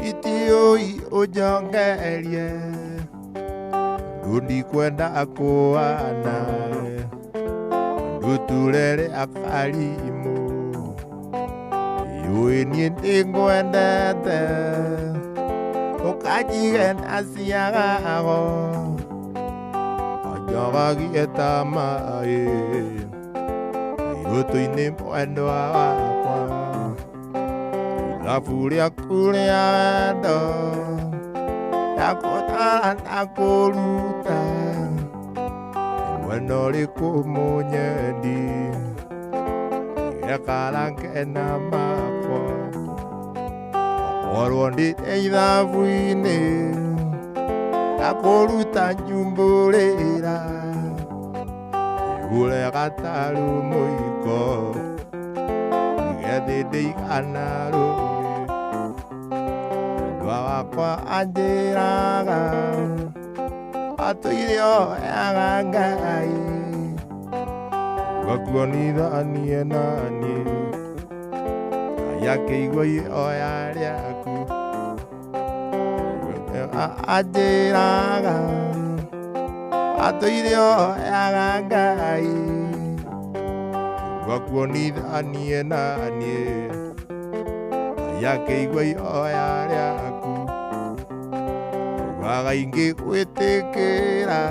itiũi ũnjongerie ndũndikwenda kũana ndũturere akarimũ yũĩ niĩ nĩngwendete ũkanjige na ciagago kanjogagie ta maĩ irũtũ-inĩ mwendwa wakwa irabu rĩaku rĩa wendo ndakũtara ndakũruta nĩ mwena ũrĩkũ mũnyendi ngekara ngena makwa okorwo ndĩte ithabu-inĩ ndakũruta nyumbũrĩra ure gataru mũiko ngethi ndĩigana rũĩ mwendwa wakwa anjĩraga atũire oyaga Ngai ngakuonithanie naniĩ Ngai akĩigua ihoya rĩaku anjĩraga atũire oyaga Ngai ngakuonithanie naniĩ Ngai akĩigua ihoya rĩaku ugaga ingĩgwĩtĩkĩra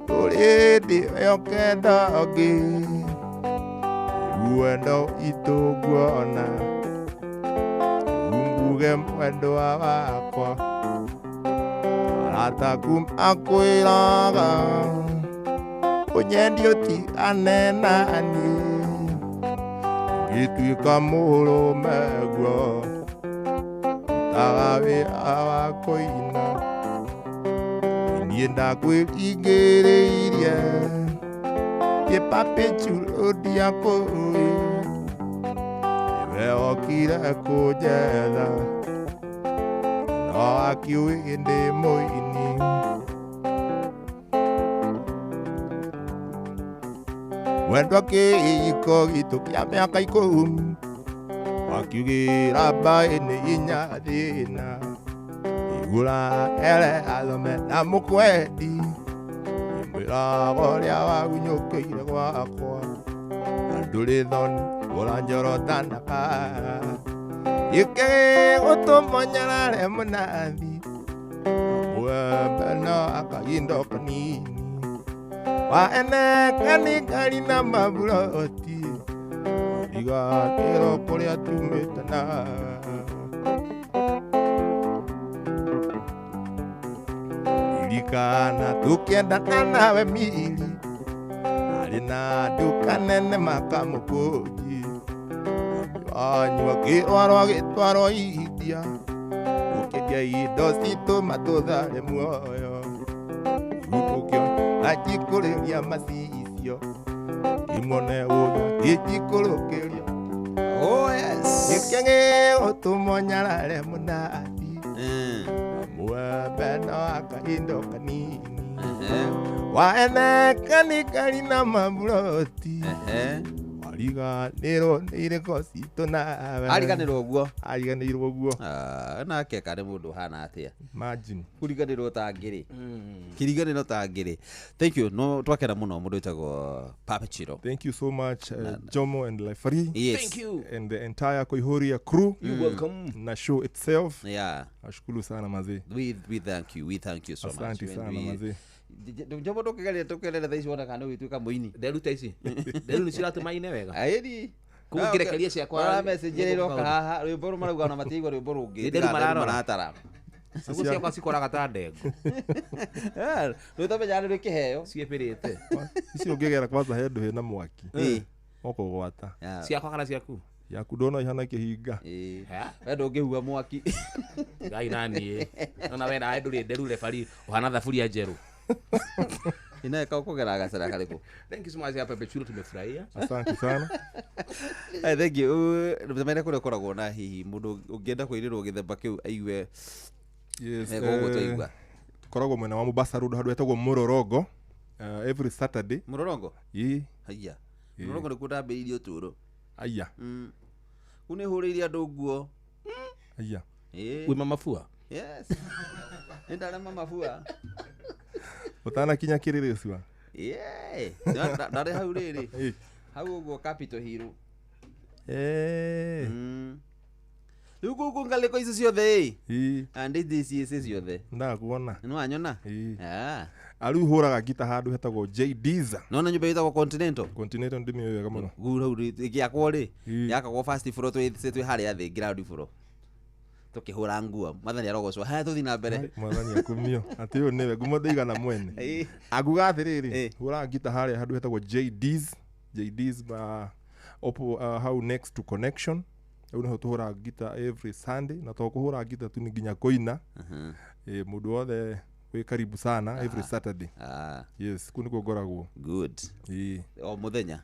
ndũrĩ hĩndĩ ĩyo kenda ũngĩ rĩu wendo witũ nguona rĩu nguge mwendwa wakwa arata aku makwĩraga ũnyendi ũtigane naniĩ ngĩtuĩka mũrũme guo ndutaga wĩra wa kũina niĩ ndakwĩringĩrĩirie Pape Chulo ndiakũĩ nĩwe wokire kũnjetha no akiũĩ ndĩ mũini. Mwendwa kĩhiko gitũ kĩa mĩaka 10 wakiugĩra mbaĩ nĩ inya thĩna igũra ere athome na mũkwendi mwĩraga ũrĩa wagunyũkĩire gwakwa na ndũrĩ thoni ũranjorota na kara gĩkĩgũtũma nyarare mũnathi mwembe no akagindo kanini waenekanikari na maburoti igatĩrwo kũrĩa tumĩte na ririkana tũkĩendana nawe miri arĩ na nduka nene makamũkũnji anyua kĩrwarwo agĩtwarwo India tũkĩendia indo citũ matũthare muoyo rĩu ajikũrĩria macicio imone ũrĩa gĩjikũrũkĩria. Oh yes. Gĩkĩng'ĩ ũtũmwo nyarare mũnathi mwembe no akahindo kanini waenekanikari na maburoti wariganĩrwo nĩ irĩko citũ nawe. Ariganĩrwo ũguo. Ariganĩirwo ũguo. Nake karĩ mũndũ ũhana atĩa. Imagine. Kũriganĩrwo ta ngĩrĩ. Kĩriganĩro ta ngĩrĩ. Thank you. No twakena mũno mũndũ wĩtagwo Papa Chiro. Thank you so much Jomo and Lifari. Yes. Thank you. And the entire Koihuria crew. You're welcome. Na show itself. Yeah. Nashukuru sana mazee. We thank you. We thank you so much. Asante sana mazee. Njomo ndũkĩgeria tũkerere thaa ici wona kana ũgĩtuĩka mũini. Nderu ta ici. Nderu nĩ ciratũmaine wega. Aĩri. Kũu ngĩrekeria ciakwa. Bara message ĩrĩa ĩroka haha rwĩmbo rũu marauga ona matiaigua rwĩmbo rũngĩ. Nderu mararora. Maratara. Nĩguo ciakwa cikoraga ta ndengo. Rwĩtamenya nĩ rwĩkĩheo. Ciĩpĩrĩte. Ici ũngĩgera kwanza he ndũ hena mwaki. Ũkũgwata. Ciakwa kana ciaku? Yaku ndona ihana kĩhinga. We ndũngĩhua mwaki. Ngai na niĩ. Nona we nawe ndũrĩ nderu refari ũhana thaburia njerũ. Inaeka ukogera gacera karĩkũ. Thank you so much Pepe Chulo, tumefurahia. Asante sana. Thank you. Ndũmene kũrĩa ũkoragwo na hihi mũndũ ũngĩenda kũirĩrwo gĩthemba kĩu aigue. Yes. Gũgũ twaigua. Tukoragwo mwena wa Mombasa Road handũ hetagwo Mũrorongo. Every Saturday. Mũrorongo? Ĩĩ. Haiya. Mũrorongo nĩkuo ndambĩrĩirie ũtũũro. Aya. Kũu nĩhũrĩire andũ nguo. Aya. Wĩ mama fua? Yes. Nĩ ndarĩ mama fua. Ũtanakinya kĩrĩrĩ cua. Yeah. Ndarĩ hau rĩrĩ. Hau ũguo Capital Hill. Rĩu gũkũ ngalĩko icio ciothe ĩ. And DCS ciothe. Ndakuona. Nĩ wanyona? Arĩu hũraga ngita handũ hetagwo JD's. Nona nyũmba ĩtagwo Continental. Continental ndĩmĩũĩ wega mũno. Hau ĩgĩakwo rĩ. Yakagwo first floor twĩ harĩa thĩ ground floor. Tukihura nguo mwathani arogocwo haya tuthi na mbere mwathani akumio ati uyu niwe ngumo ndaigana mwene anguga atiriri hura ngita haria handu hetagwo JD's ba opo hau next to connection au niho tuhura ngita every Sunday na to kuhura ngita tu nginya koina mundu wothe wi karibu sana every Saturday. Yes, kuu nikuo ngoragwo. Good. O muthenya.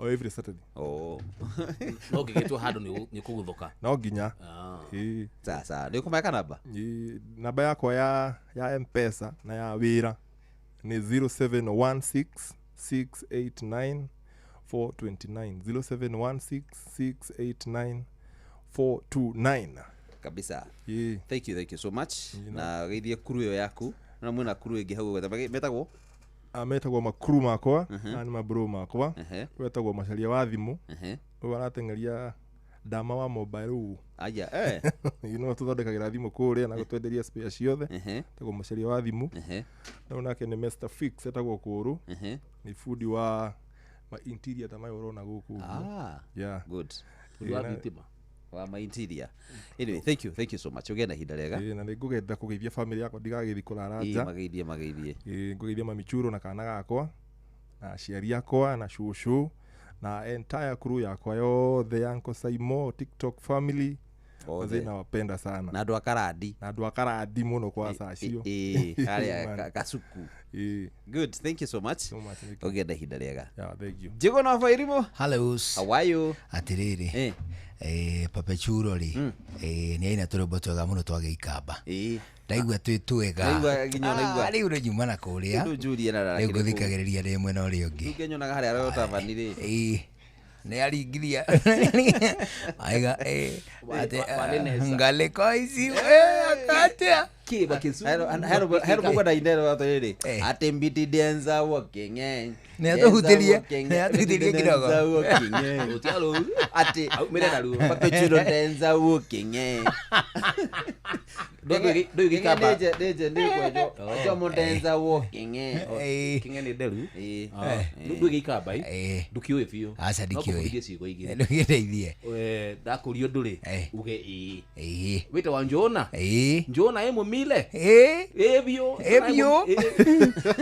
O every Saturday. Oh. No ngĩgĩtwo handũ nĩ kũgũthũka. No nginya. Sasa nĩ ũkũmeka namba? Namba yakwa ya M-Pesa na ya wĩra nĩ 0716 689 429. 0716 689 429. Kabisa. Thank you so much. Na geithie crew ĩyo yaku. Na mwĩna crew ĩngĩ hau metagwo? Metagwo makuru makwa na nĩ mabro makwa. Wetagwo Macaria wa thimũ. Ũyũ arateng'eria ndama wa mobile ũũ. Aya, You know tũthondekagĩra thimũ kũrĩa na gũtwenderia spare ciothe. Etagwo Macaria wa thimũ. Na nake nĩ Mr Fix etagwo Kũrũ. Nĩ fundi wa ma interior ta maya ũrona gũkũ. Yeah. Good. Fundi wa thitima. Wa ma interior. Anyway, thank you so much. Ũgĩe na ihinda rĩega. Na nĩ ngũgenda kũgeithia family yakwa ndigagĩthiĩ kũrara nja. Mageithie. Ngũgeithia mami Churo na kana gakwa na aciari akwa na cũcũ na entire crew yakwa yothe, Uncle Saimo, TikTok family, Othe. Mazee nawapenda sana. Na andũ a Karandi. Na andũ a Karandi mũno kwa saa cio. Karĩa Man. kasuku. Good, thank you so much. Ũgĩenda ihinda rĩega. Yeah, thank you. Njũgũna wa Bairimũ. Hello. How are you? Atiriri. Papa Churo rĩ, nĩ aina tũrwĩmbo twega mũno twa gĩikamba. Ndaigua twĩ twega. Ndaigua nginya ũraigua. Ah, rĩu rĩ nyuma na kũrĩa. Rĩu Julia na Rĩu arakĩrĩ kũu. ngũthikagĩrĩria ndĩ mwena ũrĩa ũngĩ. Rĩu nyonaga harĩa arotabani rĩ. Ĩĩ. Nĩ aringiria. Aiga atĩ ngalĩko ici akatia. Hero ndainero atĩrĩrĩ atĩ mbiti ndenza walking eh. Nĩ atũhutĩrie, Ndenza nĩ atũhutĩrie kidogo. Ndenza walking eh. Atĩ Aumĩre na ruo. Papa Chulo ndenza walking eh. Ndũĩ gĩkamba. Ndeje nĩ kwenjwo. Jomo ndenza walking eh. Kĩng'e nĩ nderu. Ĩĩ. Ah, ndũĩ gĩikamba ĩ? Ndũkĩũĩ biũ. Aca No ndikĩũĩ. ngũbundithie ciugo igĩrĩ. Ndũgĩndeithie. Ndakũria ũndũ rĩ, uge ĩĩ. Ĩĩ. Wĩtagwo Njũna? Ĩĩ. Njũna ĩ mũmile? Ĩĩ. Ĩ biũ. Ĩ biũ.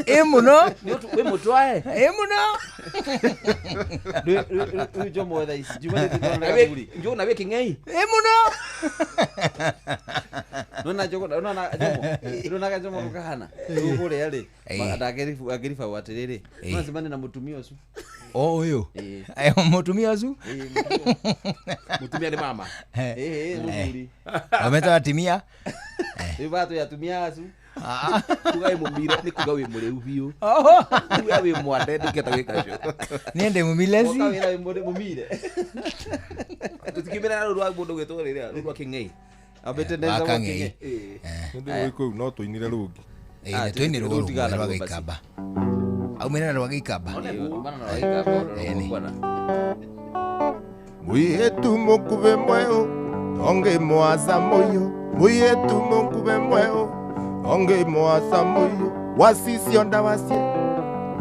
Ĩ mũno. Wĩ mũtwae? Ĩ mũno. Rĩu Jomo thaa ici Juma nĩ Na wĩ- Njũna wĩ kĩng'ei? Ĩ mũno. Nona Jomo nona Jomo nona Jomo gũkahana. Rĩu kũrĩa rĩ akĩribau atĩrĩrĩ Ĩĩ. nocemanie na mũtumia ũcio. O ũyũ. Ĩĩ. Mũtumia ũcio. Mũtumia nĩ mama. Ĩĩ, mũthuri. Wametaga atimia. Rĩu batwĩ atumia acu. Kuga wĩ mũmire nĩ kuga wĩ mũrĩu biũ. Kuga wĩ mwande ndũngĩhota gwĩka ũcio. Niĩ ndĩ mũmileci. Woka wĩra wĩ mũmire. Tũtikĩmĩra rũru rwa mũndũ gwĩtwo rĩrĩa rũru rwa kĩng'ei. Ambĩte ndenza Wa Kang'ei. Ĩĩ. Nĩ kũu no tũinire rũngĩ. Ĩĩ, nĩ tũinirwo rũmwe rwa gĩikamba. Aumĩre na rwa gĩikamba. Mwiyetu mukube mweo onge mwasa moyo mwiyetu mukube mweo onge mwasa moyo wasisio ndawasie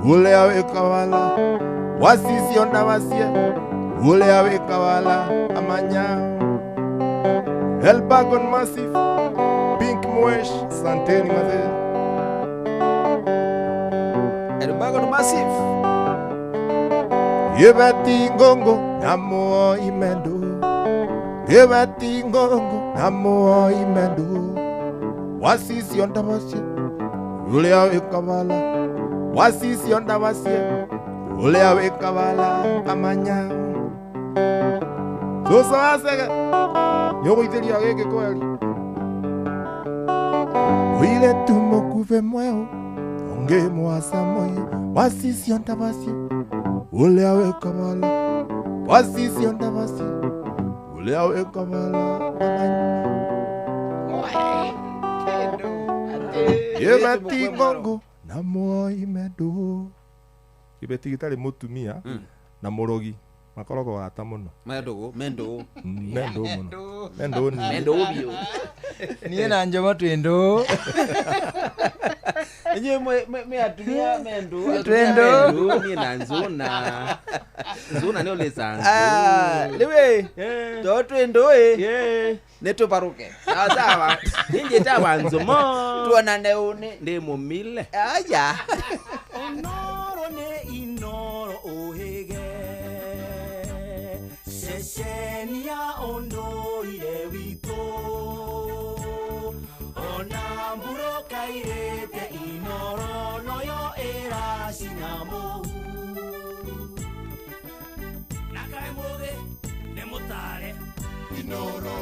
ule awekawala wasisio ndawasie ule awekawala amanya Elbagon Massive Pink Mwesh Santeni mazee Elbagon Massive Yebati ngongo namuo imendo Yebati ngongo namuo imendo Wasisi ndabasi ule awekawala Wasisi ndabasi ule awekawala amanya Sosa asega nyogoitheria gĩkĩ kweli Wile tumokuve mweo onge mwasa moyo wasisi ndabasi ule awekawala wasisi ndabasi ule awekawala amanya Yebati ngongo na muo imedo Kĩbeti gĩtarĩ mũtumia na mũrogi makoragwo hata mũno. Me ndũgũ, me ndũgũ. Me ndũgũ mũno. Me ndũgũ nini. Me ndũgũ biũ. Niĩ na Njomo twĩ ndũgũ. Inyuĩ mwĩ atumia me ndũgũ. Twĩ ndũgũ. Niĩ na Nzũna. Nzũna nĩ ũlĩca Ah, rĩu ĩ, to twĩ ndũgũ ĩ, nĩ tũbarũke. Sawa sawa. Ninjĩtawa Nzomo. Tuonane ũnĩ. Ndĩ mũmile. Aya. Onoro nĩ inoro ũhĩge ceceni ya ũndũire witũ ona mburũka irĩte inoro noyo ĩracina mũhu na kaĩ mũthĩ nĩ mũtare Inoro,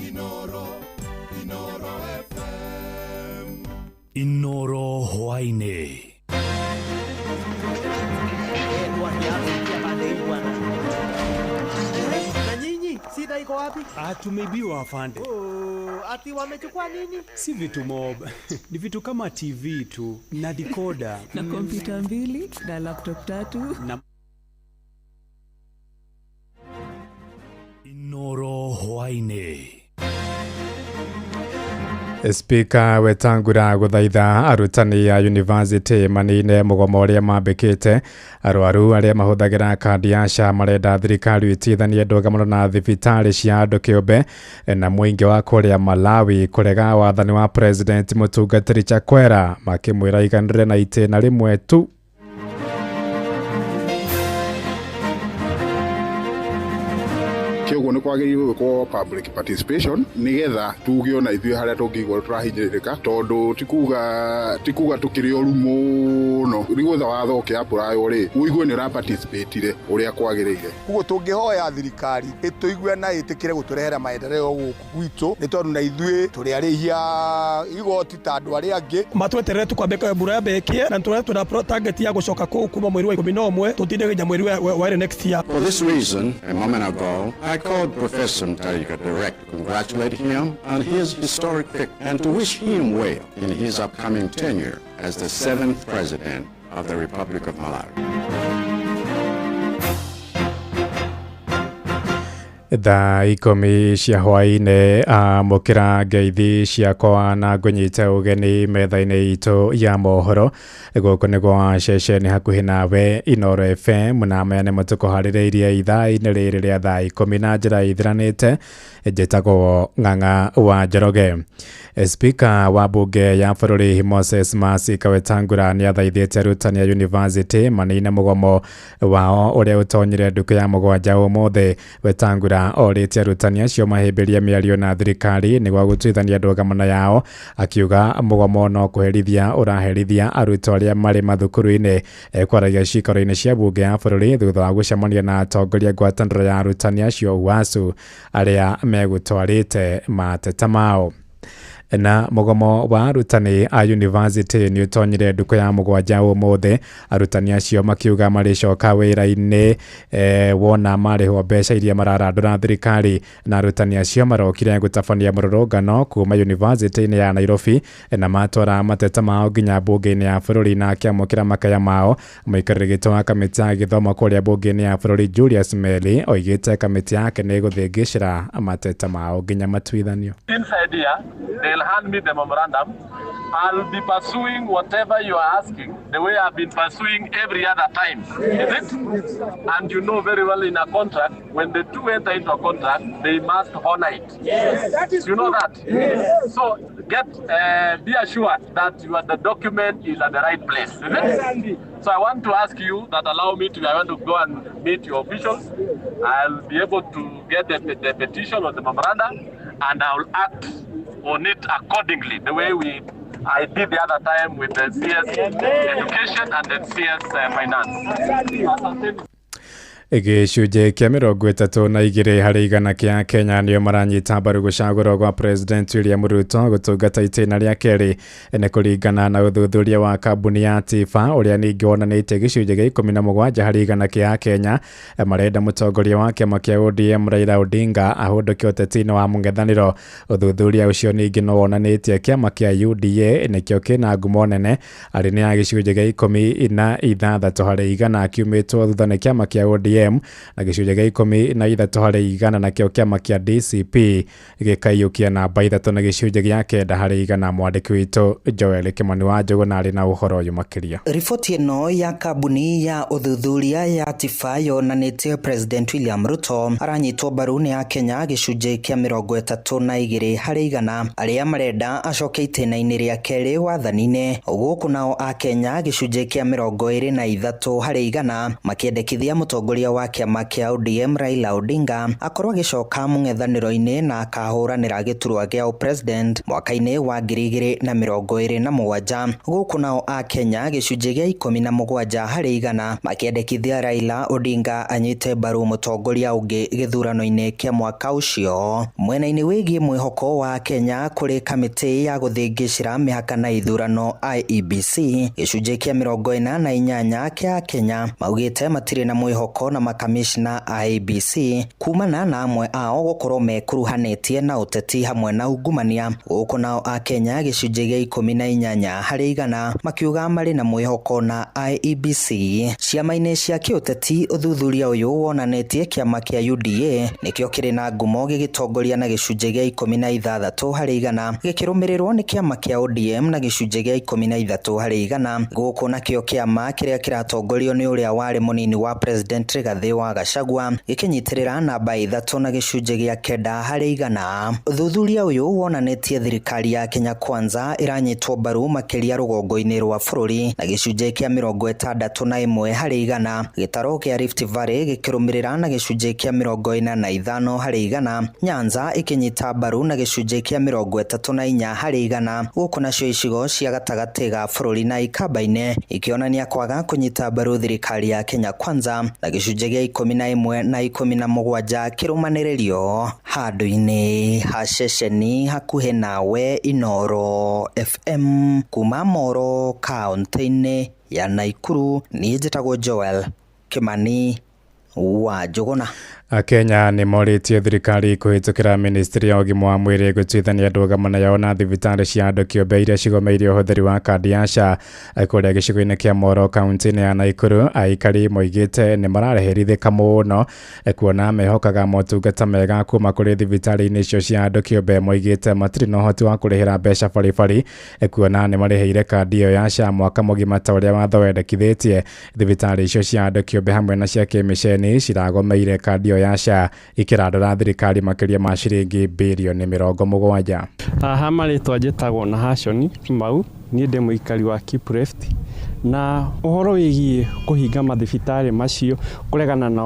Inoro, Inoro FM. Inoro hwaĩ-inĩ. Na nyinyi shida iko wapi? Ah, tumeibiwa afande. Oh, ati wamechukua nini? Si vitu mob. Ni vitu kama TV tu na decoder na kompyuta mbili na laptop tatu na Inoro hwaĩ-inĩ. Spika Wetangula guthaitha arutani a university manine mugomo uria mambikite arwaru aria mahuthagira kandi ya SHA marenda thirikari itithanie ndũgamano na thibitarĩ cia andũ kĩũmbe na mũingĩ wa kũrĩa Malawi kũrega wathani wa President Mũtungatĩri Chakwera makĩmwĩra aiganĩre na itĩna rĩmwe tu. Kĩoguo nĩ kwagĩrĩirwo gwĩkwo public participation nĩgetha tuge ona ithuĩ harĩa tũngĩigua tũrahinyĩrĩrĩka, tondũ ti kuga tũkĩrĩ oru mũno. Nĩ gwetha watho ũkĩ-apply rĩ, ũigue nĩ ũraparticipatire ũrĩa kwagĩrĩire. Koguo tũngĩhoya thirikari ĩtũigue na ĩtĩkĩre gũtũrehera maendeleo gũkũ gwitũ, nĩ tondũ na ithuĩ tũrĩ arĩhi a igoti ta andũ arĩa angĩ. Matweterere tukwambia mbura yambe ĩkie na tũrĩa twĩna target ya gũcoka kũu kuma mweri wa 11 tũtinde nginya mweri wa 2 next year. For this reason, a moment ago, I called Professor Mutharika direct to congratulate him on his historic pick and to wish him well in his upcoming tenure as the 7th President of the Republic of Malawi. Thaa 10 cia hwaĩ-inĩ, amũkĩra ngeithi ciakwa na ngũnyite ũgeni metha-inĩ itũ ya mohoro. Gũkũ nĩ gwa ceceni hakuhĩ nawe Inooro FM, na maya nĩmo tũkũharĩrĩirie ithaa-inĩ rĩrĩ rĩa thaa 10 na njĩra ithiranĩte. Njĩtagwo Ng'ang'a wa Njoroge. Spika wa bunge ya bũrũri Moses Masika Wetangula nĩ athaithĩte arutani a university manine mũgomo wao ũrĩa ũtonyire ndukũ ya 7 ũmũthĩ. Wetangula orĩtie arutani acio mahĩmbĩrie mĩario na thirikari nĩguo gũtuithania ndũgamano yao, akiuga mũgomo no kũherithia ũraherithia arutwo arĩa marĩ mathukuru-inĩ. Kwaragia ciikaro-inĩ cia bunge ya bũrũri thutha wa gũcemania na atongoria ngwatanĩro ya arutani acio UASU arĩa megũtwarĩte mateta mao. Na mũgomo wa arutani a university nĩ ũtonyire ndukũ ya 7 ũmũthĩ, arutani acio makiuga marĩcoka wĩra-inĩ wona marĩhwo mbeca iria mararandũra thirikari. Na arutani acio marokire gũtabania mũrũrũngano kuma university-inĩ ya Nairobi na matwara mateta mao nginya bunge-inĩ ya bũrũri, na akĩamũkĩra makaya mao. Mũikarĩri gĩtĩ wa kamĩtĩ ya gĩthomo kũrĩa bunge-inĩ ya bũrũri Julius Meli oigĩte kamĩtĩ yake nĩ ĩgũthĩngĩcĩra mateta mao nginya matuithanio. Inside here, they'll hand me the memorandum. I'll be pursuing whatever you are asking the way I've been pursuing every other time. Is it? And you know very well in a contract, when the two enter into a contract, they must honor it. Yes. That is You know true. That? Yes. So be assured that the document is at the right place. Is it? Yes. So I want to ask you that allow me to, I want to go and meet your officials. I'll be able to get the petition or the memorandum, and I'll act on it accordingly, the way I did the other time with the CS Education and the CS Finance. Gĩcunjĩ kĩa 32 harĩ igana kĩa Kenya nĩo maranyita mbaru gũcagũrwo gwa President William Ruto gũtungata itĩna rĩa kerĩ, nĩ kũringana na ũthuthuria wa kambuni ya Tifa ũrĩa ningĩ wonanĩtie gĩcunjĩ gĩa 17 harĩ igana kĩa Kenya marenda mũtongoria wa kĩama kĩa ODM Raila Odinga ahũndũke ũteti-inĩ wa mũng'ethanĩro. Ũthuthuria ũcio ningĩ no wonanĩtie kĩama kĩa UDA nĩkĩo kĩna ngumo nene arĩ nĩ ya gĩcunjĩ gĩa 16 harĩ igana, kiumĩtwo thutha nĩ kĩama kĩa ODM na gĩcunjĩ gĩa 13 harĩ igana, nakĩo kĩama kĩa DCP gĩkaiyũkia namba 3 na gĩcunjĩ gĩa 9 harĩ igana. Mwandĩki witũ Joel Kimani wa Njũgũna arĩ na ũhoro ũyũ makĩria. Riboti ĩno ya kambuni ya ũthuthuria ya Tifa yonanĩtie President William Ruto aranyitwo mbaru nĩ Akenya gĩcunjĩ kĩa 32 harĩ igana arĩa marenda acoke itĩna-inĩ rĩa kerĩ wathani-inĩ, gũkũ nao Akenya gĩcunjĩ kĩa 23 harĩ igana makĩendekithia mũtongoria wa kĩama kĩa ODM Raila Odinga akorwo agĩcoka mũng'ethanĩro-inĩ na akahũranĩra gĩturwa gĩa ũpresident mwaka-inĩ wa 2027, gũkũ nao Akenya gĩcunjĩ gĩa 17 harĩ igana makĩendekithia Raila Odinga anyite mbaru mũtongoria ũngĩ gĩthurano-inĩ kĩa mwaka ũcio. Mwena-inĩ wĩgiĩ mwĩhoko wa Kenya kũrĩ kamĩtĩ ya gũthĩngĩcĩra mĩhaka na ithurano IEBC, gĩcunjĩ kĩa 48 kĩa Kenya maugĩte matirĩ na mwĩhoko na makamishna IEBC kumana na amwe ao gũkorwo mekuruhanĩtie na ũteti hamwe na ungumania, gũkũ nao Akenya gĩcunjĩ gĩa 18 harĩ igana makiuga marĩ na mwĩhoko na IEBC. Ciama-inĩ cia kĩũteti ũthuthuria ũyũ wonanĩtie kĩama kĩa UDA nĩkĩo kĩrĩ na ngumo gĩgĩtongoria na gĩcunjĩ gĩa 16 harĩ igana, gĩkĩrũmĩrĩrwo nĩ kĩama kĩa ODM na gĩcunjĩ gĩa 13 harĩ igana, gũkũ nakĩo kĩama kĩrĩa kĩratongorio nĩ ũrĩa warĩ mũnini wa President Rigathi Rigathĩ wa Gachagua gĩkĩnyitĩrĩra namba 3.9 harĩ igana. Ũthuthuria ũyũ wonanĩtie thirikari ya Kenya Kwanza ĩranyitwo mbaru makĩria rũgongo-inĩ rwa bũrũri na gĩcunjĩ kĩa 61 harĩ igana, gĩtarũ kĩa Rift Valley gĩkĩrũmĩrĩra na gĩcunjĩ kĩa 45 harĩ igana, Nyanza ĩkĩnyita mbaru na gĩcunjĩ kĩa 34 harĩ igana, gũkũ nacio icigo cia gatagatĩ ga bũrũri na Ikamba-inĩ ikĩonania kwaga kũnyita mbaru thirikari ya Kenya Kwanza na gĩcunjĩ gĩa 11 na 17 kĩrũmanĩrĩrio. Handũ-inĩ ha ceceni hakuhĩ nawe Inooro FM kuma Moro kaunti-inĩ ya Naikuru, niĩ njĩtagwo Joel Kimani wa Njũgũna. Akenya nĩ morĩtie thirikari kũhĩtũkĩra ministry ya ũgima wa mwĩrĩ gũtuithania ndũgamano yao na thibitarĩ cia andũ kĩũmbe iria cigomeire ũhũthĩri wa kandi ya SHA kũrĩa gĩcigo-inĩ kĩa Moro kaunti-inĩ ya Naikuru. Aikari moigĩte nĩ marareherithĩka mũno kuona mehokaga motungata mega kuma kũrĩ thibitarĩ-inĩ icio cia andũ kĩũmbe. Moigĩte matirĩ na ũhoti wa kũrĩhĩra mbeca baribari kuona nĩ marĩhĩire kandi ĩyo ya SHA mwaka mũgima ta ũrĩa watho wendekithĩtie. Thibitarĩ icio cia andũ kĩũmbe hamwe na cia kĩmĩceni ciragomeire kandi ĩyo ya SHA ikĩrandũra thirikari makĩria ma ciringi birioni 70. Haha marĩtwa njĩtagwo na Hashoni Mau, niĩ ndĩ mũikari wa Kipreft, na ũhoro wĩgiĩ kũhinga mathibitarĩ macio kũregana na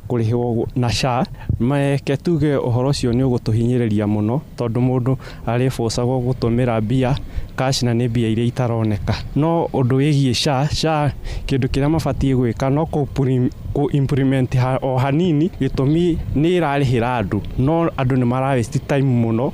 kũrĩhwo na SHA, meke tuge ũhoro ũcio nĩ ũgũtũhinyĩrĩria mũno tondũ mũndũ arĩbũcagwo gũtũmĩra mbia cash na nĩ mbia iria itaroneka. No ũndũ wĩgiĩ SHA kĩndũ kĩrĩa mabatiĩ gwĩka no kũ implement o hanini, gĩtũmi nĩ ĩrarĩhĩra andũ no andũ nĩ mara waste time mũno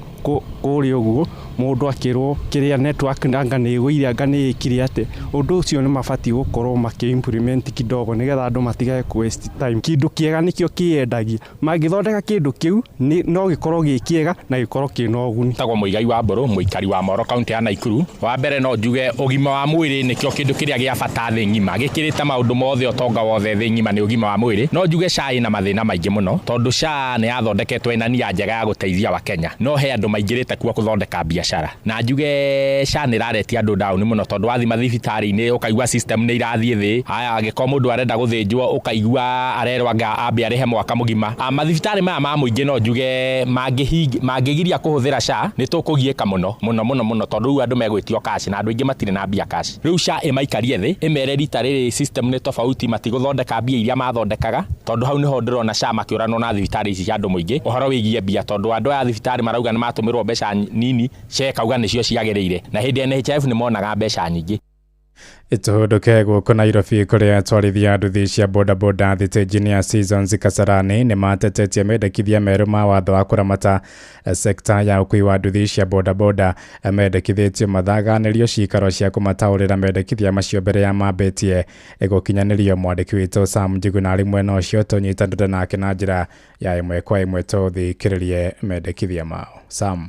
kũrĩa ũguo mũndũ akĩrwo kĩrĩa network anga nĩ ĩgũire anga nĩ ĩkire atĩ. Ũndũ ũcio nĩ mabatiĩ gũkorwo makĩ implement kidogo nĩgetha andũ matigage kũ waste time. Kĩndũ kĩega nĩkĩo kĩendagia, mangĩthondeka kĩndũ kĩu no gĩkorwo gĩ kĩega na gĩkorwo kĩna ũguni. Tagwo Mũigai wa Mbũrũ, mũikari wa Moro kaunti ya Naikuru. Wa mbere no njuge ũgima wa mwĩrĩ nĩkĩo kĩndũ kĩrĩa gĩa bata thĩ ng'ima, gĩkĩrĩte maũndũ mothe, ũtonga wothe thĩ ng'ima nĩ ũgima wa mwĩrĩ. No njuge SHA ĩna mathĩna maingĩ mũno tondũ SHA nĩ yathondeketwo ĩna nia njega ya gũteithia Wakenya, no he andũ maingĩrĩte kuo gũthondeka biacara. Na njuge SHA nĩ ĩraretia andũ down mũno tondũ wathiĩ mathibitarĩ-inĩ ũkaigua system nĩ irathiĩ thĩ. Haya, angĩkorwo mũndũ arenda gũthĩnjwo ũkaigua arerwo anga ambe arĩhe mwaka mũgima. Mathibitarĩ maya ma mũingĩ no njuge mangĩgiria kũhũthĩra SHA nĩ tũkũgiĩka mũno mũno mũno mũno tondũ rĩu andũ megwĩtio cash na andũ aingĩ matirĩ na mbia cash. Rĩu SHA ĩmaikarie thĩ ĩmere rita rĩrĩ system nĩ tofauti, matigũthondeka mbia iria mathondekaga tondũ hau nĩho ndĩrona SHA makĩũranwo na thibitarĩ ici cia andũ mũingĩ ũhoro wĩgiĩ mbia tondũ andũ aya thibitarĩ marauga nĩ matũmĩrwo mbeca nini, SHA ĩkauga nĩcio ciagĩrĩire, na hĩndĩ ya NHIF nĩ monaga mbeca nyingĩ. Ituhũndũke gũkũ Nairobi kũrĩa atwarithia nduthi cia bodaboda thitĩnji-inĩ ya Seasons Kasarani nĩ matetetie mendekithia merũ ma watho wa kũramata sekta ya ũkui wa nduthi cia bodaboda. Mendekithĩtio mathaganĩrio cikaro cia kũmataũrĩra mendekithia macio mbere ya mambĩtie gũkinyanĩrio. Mwandĩki witũ Sam Njuguna arĩ mwena ũcio, tũnyitanĩre nake na njĩra ya ĩmwe kwa ĩmwe tũthikĩrĩrie mendekithia mao. Sam.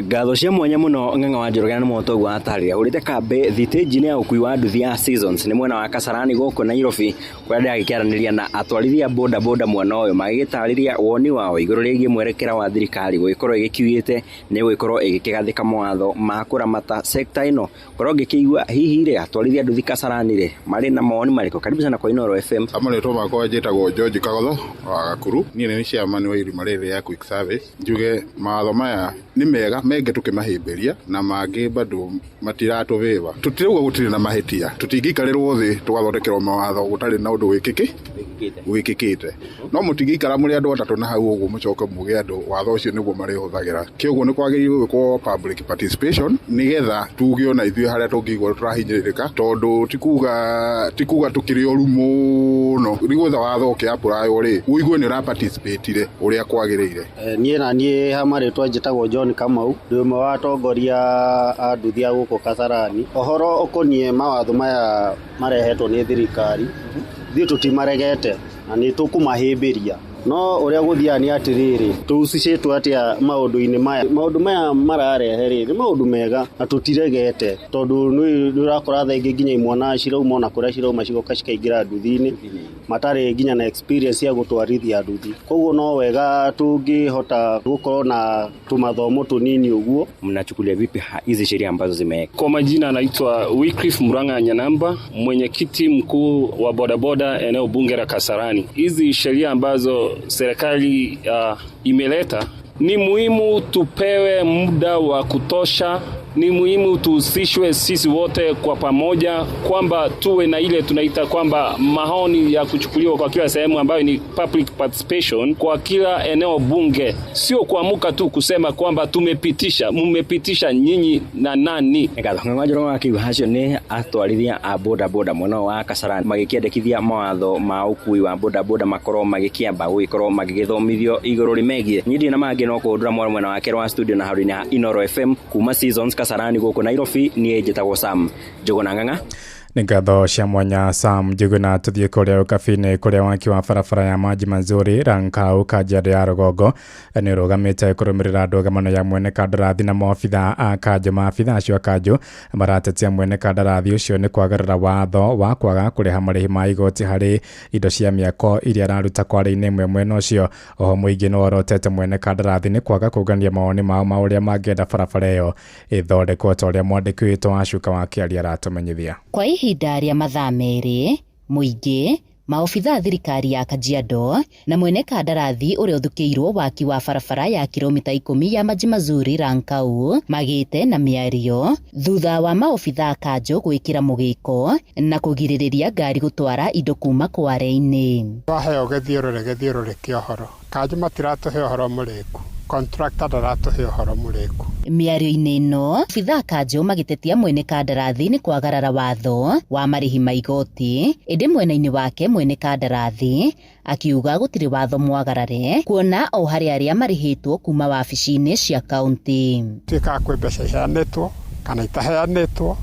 Ngatho cia mwanya muno Ng'ang'a wa Njoroge na moto ũguo atarĩria hũrĩte kambĩ thitĩnji-inĩ ya ũkui wa nduthi ya Seasons nĩ mwena wa Kasarani gũkũ Nairobi kũrĩa ndĩragĩkĩaranĩria na atwarithia boda boda mwena ũyũ magĩgĩtarĩria woni wao igũrũ rĩgiĩ mwerekera wa thirikari gũgĩkorwo ĩgĩkiugĩte nĩ gũgĩkorwo ĩgĩkĩgathĩka mawatho ma kũramata sekta ĩno. Korwo ngĩkĩigua hihi rĩ atwarithia nduthi Kasarani rĩ marĩ na mawoni marĩkũ? Karibu sana kwa Inooro FM. Marĩtwa makwa njĩtagwo George Kagotho wa Gakuru. Niĩ nĩ chairman wa irima rĩrĩ ya Quick Service. Njuge mawatho maya nĩ mega mengĩ tũkĩmahĩmbĩria na mangĩ bado matiratũvĩva. Tũtirauga gũtirĩ na mahĩtia, tũtingĩikarĩrwo thĩ tũgathondekerwo mawatho gũtarĩ na ũndũ wĩkĩkĩte. No mũtingĩikara mũrĩ andũ atatũ na hau ũguo mũcoke muge andũ watho ũcio nĩguo marĩhũthagĩra. Kĩoguo nĩ kwagĩrĩirwo gwĩkwo public participation nĩgetha tuge ona ithuĩ harĩa tũngĩigua tũrahinyĩrĩrĩka tondũ ti kuga tũkĩrĩ oru mũno. Nĩgetha watho ũkĩ-apply rĩ ũigue nĩ ũraparticipate ũrĩa kwagĩrĩire. Niĩ na niĩ ha marĩtwa njĩtagwo John Kamau, ndĩ ũmwe wa atongoria a nduthi a gũkũ Kasarani. Ũhoro ũkoniĩ mawatho maya marehetwo nĩ thirikari, ithuĩ tũtimaregete na nĩ tũkũmahĩmbĩria. No ũrĩa gũthiaga nĩ atĩrĩrĩ, tũhucicĩtwo atĩa maũndũ-inĩ maya? Maũndũ maya mararehe rĩ, nĩ maũndũ mega na tũtiregete, tondũ nĩ ũrakora thaa ingĩ nginya imwana cirauma ona kũrĩa cirauma cigoka cikaingĩra nduthi-inĩ matarĩ nginya na experience ya gũtwarithia nduthi. Koguo no wega tũngĩhota gũkorwo na tũmathomo tũnini ũguo. Mnachukulia vipi hizi sheria ambazo zimewekwa? Kwa majina anaitwa Wycliffe Murang'a Nyanamba, mwenyekiti mkuu wa bodaboda eneo bunge la Kasarani. Hizi sheria ambazo serikali imeleta ni muhimu tupewe muda wa kutosha, ni muhimu tuhusishwe sisi wote kwa pamoja, kwamba tuwe na ile tunaita kwamba maoni ya kuchukuliwa kwa kila sehemu ambayo ni public participation kwa kila eneo bunge, sio kuamuka tu kusema kwamba tumepitisha, mmepitisha nyinyi na nani. Ngatho Ng'ang'a wa Njoroge akiuga acio nĩ atwarithia a bodaboda mwena wa Kasarani magĩkĩendekithia mawatho ma ũkui wa bodaboda makorwo magĩkĩamba gũgĩkorwo magĩgĩthomithio igũrũ rĩmegiĩ. Niĩ ndirĩ na mangĩ no kũhũndũra mwaro mwena wake wa studio na handũ-inĩ ha Inooro FM kuma Seasons Kasarani gũkũ Nairobi. Niĩ njĩtagwo Sam Njũgũna Ng'ang'a. Nĩ ngatho cia mwanya Sam Njuguna. Tũthiĩ kũrĩa ũkabi-inĩ kũrĩa waki wa barabara ya Maji Mazuri Rankau Kajiado ya rũgongo nĩ ũrũgamĩte kũrũmĩrĩra ndũgamano ya mwene kandarathi na maobitha a kanjũ. Maabitha acio a kanjũ maratetia mwene kandarathi ũcio nĩ kwagarara watho wa kwaga kũrĩha marĩhi ma igoti harĩ indo cia mĩako iria araruta kware-inĩ ĩmwe mwena ũcio. Oho mũingĩ nĩ worotete mwene kandarathi nĩ kwaga kũngania mawoni mao ma ũrĩa mangĩenda barabara ĩyo ĩthondekwo, ta ũrĩa mwandĩki witũ wa Cuka wa Kĩaria aratũmenyithia. Kwa ihinda rĩa mathaa merĩ mũingĩ, maobitha thirikari ya Kajiado na mwene kandarathi ũrĩa ũthukĩirwo waki wa barabara ya kilomita 10 ya Maji Mazuri Rankau magĩte na mĩario thutha wa maobitha kanjũ gwĩkĩra mũgĩko na kũgirĩrĩria ngari gũtwara indo kuma kware-inĩ. Twaheo gĩthiũrũrĩ kĩa ũhoro, kanjũ matiratũhe ũhoro mũrĩku, contractor ndaratũhe ũhoro mũrĩku. Mĩario-inĩ ĩno obitha kanjũ magĩtetia mwene kandarathi nĩ kwagarara watho wa marĩhi ma igoti, ĩndĩ mwena-inĩ wake mwene kandarathi akiuga gũtirĩ watho mwagarare kuona o harĩ arĩa marĩhĩtwo kuma wabici-inĩ cia kaunti. Tuĩkaga kwĩ mbeca iheanĩtwo kana itaheanĩtwo,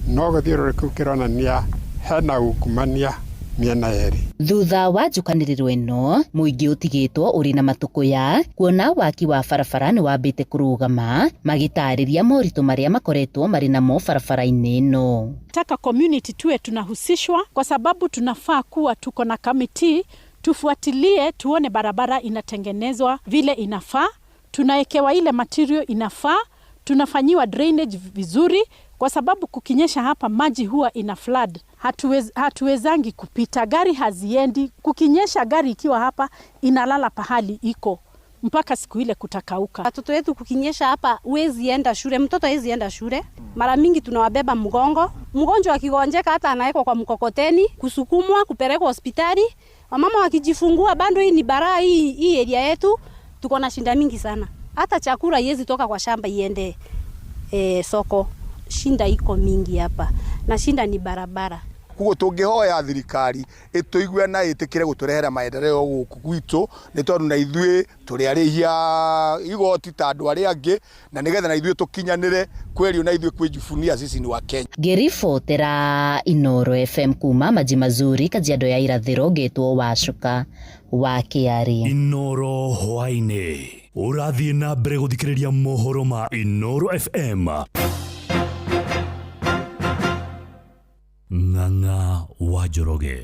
no gĩthiũrũrĩ kĩu kĩronania hena ungumania mĩena yerĩ. Thutha wa njũkanĩrĩro ĩno mũingĩ ũtigĩtwo ũrĩ na matũkũya kuona waki wa barabara nĩ wambĩte kũrũgama, magĩtarĩria moritũ marĩa makoretwo marĩ namo barabara-inĩ ĩno. Taka community tuwe tunahusishwa kwa sababu tunafaa kuwa tuko na kamiti tufuatilie, tuone barabara inatengenezwa vile inafaa, tunaekewa ile material inafaa, tunafanyiwa drainage vizuri, kwa sababu kukinyesha hapa maji huwa ina flood. Hatuwezangi kupita, gari haziendi. Kukinyesha gari ikiwa hapa inalala pahali iko mpaka siku ile kutakauka. Watoto wetu kukinyesha hapa huwezi enda shule, mtoto hawezi enda shule. Mara mingi tunawabeba mgongo. Mgonjwa akigonjeka hata anawekwa kwa mkokoteni, kusukumwa kupelekwa hospitali. Wamama wakijifungua bado hii ni baraa, hii area yetu tuko na shinda mingi sana. Hata chakula haiwezi toka kwa shamba iende soko. Shinda iko mingi hapa na shinda ni barabara. Koguo tũngĩhoya thirikari ĩtũigue na ĩtĩkĩre gũtũrehera maendeleo gũkũ gwitũ, nĩ tondũ na ithuĩ tũrĩ arĩhia igoti ta andũ arĩa angĩ, na nĩgetha na ithuĩ tũkinyanĩre kweli na ithuĩ kwĩjibunia sisi ni wa Kenya. Ngĩribotera Inooro FM kuma Maji Mazuri Kajiado ya Irathĩro, ngĩtwo Wacuka wa Kĩaria. Inooro hwaĩ-inĩ ũrathiĩ na mbere gũthikĩrĩria mohoro ma Inooro FM. Ng'ang'a wa Njoroge.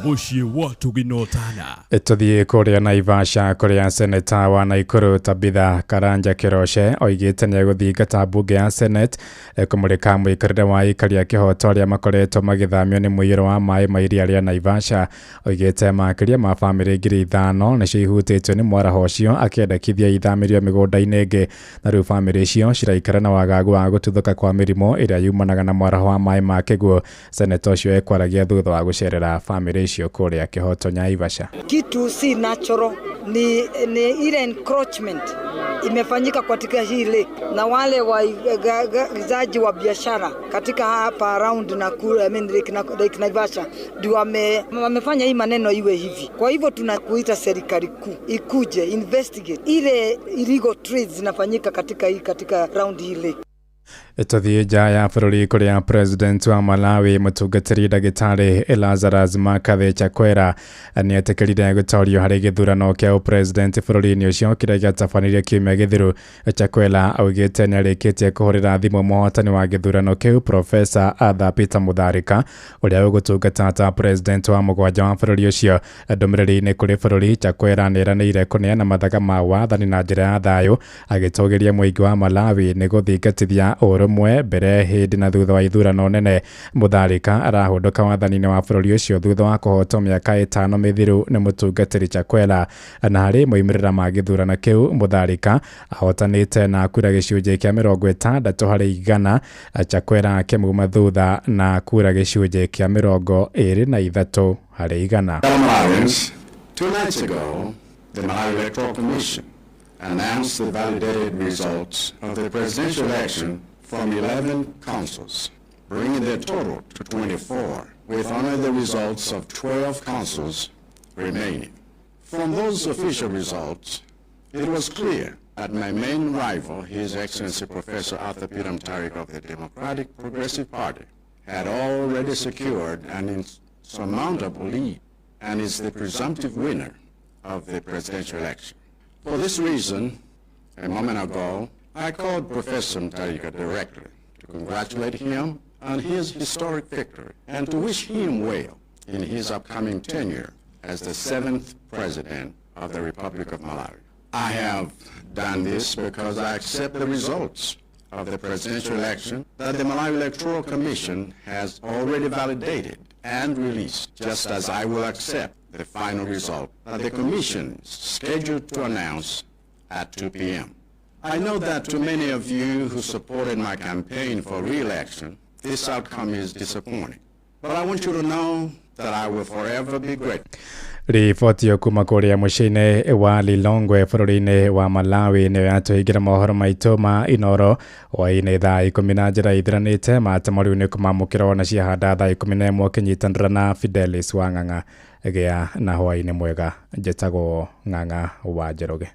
Mũciĩ wa tũginotana. Tũthiĩ kũrĩa Naivasha kũrĩa seneta wa Naikuru Tabitha Karanja Kĩroce oigĩte nĩ egũthingata mbunge ya Senate kũmũrĩka mũikarĩre wa aikari a kĩhoto arĩa makoretwo magĩthamio nĩ mũiyũro wa maĩ ma iria rĩa Naivasha. Oigĩte makĩria ma bamĩrĩ 5,000 nĩcio ihutĩtio nĩ mwaraho ũcio, akĩendekithia ithamĩrio mĩgũnda-inĩ ĩngĩ, na rĩu bamĩrĩ icio ciraikara na wagagu wa gũtuthũka kwa mĩrimũ ĩrĩa yumanaga na mwaraho wa maĩ ma kĩguũ. Seneta ũcio ekwaragia thutha wa gũcerera bamĩrĩ icio kũrĩa kĩhoto Naivasha. Kitu si natural, ni ile encroachment imefanyika katika hii lake, na wale waigizaji wa biashara katika hapa around Nakuru, I mean Lake Naivasha ndio wamefanya hii maneno iwe hivi. Kwa hivyo tunakuita serikali kuu ikuje investigate ile illegal trades zinafanyika katika round hii lake. Tũthiĩ nja ya bũrũri kũrĩa president wa Malawi mũtungatĩri ndagĩtarĩ Lazarus McCarthy Chakwera nĩetĩkĩrire gũtorio harĩ gĩthurano kĩa ũpresident bũrũri-inĩ ũcio kĩrĩa gĩatabanirio kiumia gĩthiru. Chakwera augĩte nĩarĩkĩtie kũhũrĩra thimũ mũhotani wa gĩthurano kĩu Profesa Arthur Peter Mutharika ũrĩa ũgũtungata ta president wa mũgwanja wa bũrũri ũcio. Ndũmĩrĩri-inĩ kũrĩ bũrũri, Chakwera nĩeranĩire kũneana mathaga ma wathani na njĩra ya thayũ, agĩtũgĩria mũingĩ wa Malawi nĩ gũthingatithia ũrũmwe mbere, hĩndĩ na thutha wa ithurano nene. Mutharika arahũndũka wathani-inĩ wa bũrũri ũcio thutha wa kũhotwo mĩaka 5 mĩthiru nĩ mũtungatĩri Chakwera. Na harĩ moimĩrĩra ma gĩthurano kĩu, Mutharika ahotanĩte na kura gĩcunjĩ kĩa 60%, Chakwera akĩmuma thutha na kura gĩcunjĩ kĩa 23%. Fellow Malawians, 2 nights ago, the Malawi Electoral Commission announced the validated results of the presidential election from 11 councils, bringing their total to 24, with only the results of 12 councils remaining. From those official results, it was clear that my main rival, His Excellency Professor Arthur Peter Mutharika of the Democratic Progressive Party, had already secured an insurmountable lead and is the presumptive winner of the presidential election. For this reason, a moment ago, I called Professor Mutharika directly to congratulate him on his historic victory and to wish him well in his upcoming tenure as the 7th President of the Republic of Malawi. I have done this because I accept the results of the presidential election that the Malawi Electoral Commission has already validated and released, just as I will accept the final result that the Commission is scheduled to announce at 2 p.m. I know that to many of you who supported my campaign for re-election, this outcome is disappointing. But I want you to know that I will forever be grateful. Riboti ĩyo kuma kũrĩa mũciĩ-inĩ wa Lilongwe bũrũri-inĩ wa Malawi nĩyo yatũhingĩra mohoro maitũ ma Inoro hwaĩ-inĩ thaa 10 na njĩra ithiranĩte. Matemo rĩu nĩ kũmamũkĩra wona ciahanda thaa 11 ũkĩnyitanĩra na Fidelis wa Ng'ang'a. Gĩa na hwaĩ-inĩ mwega. Njĩtagwo Ng'ang'a wa Njoroge.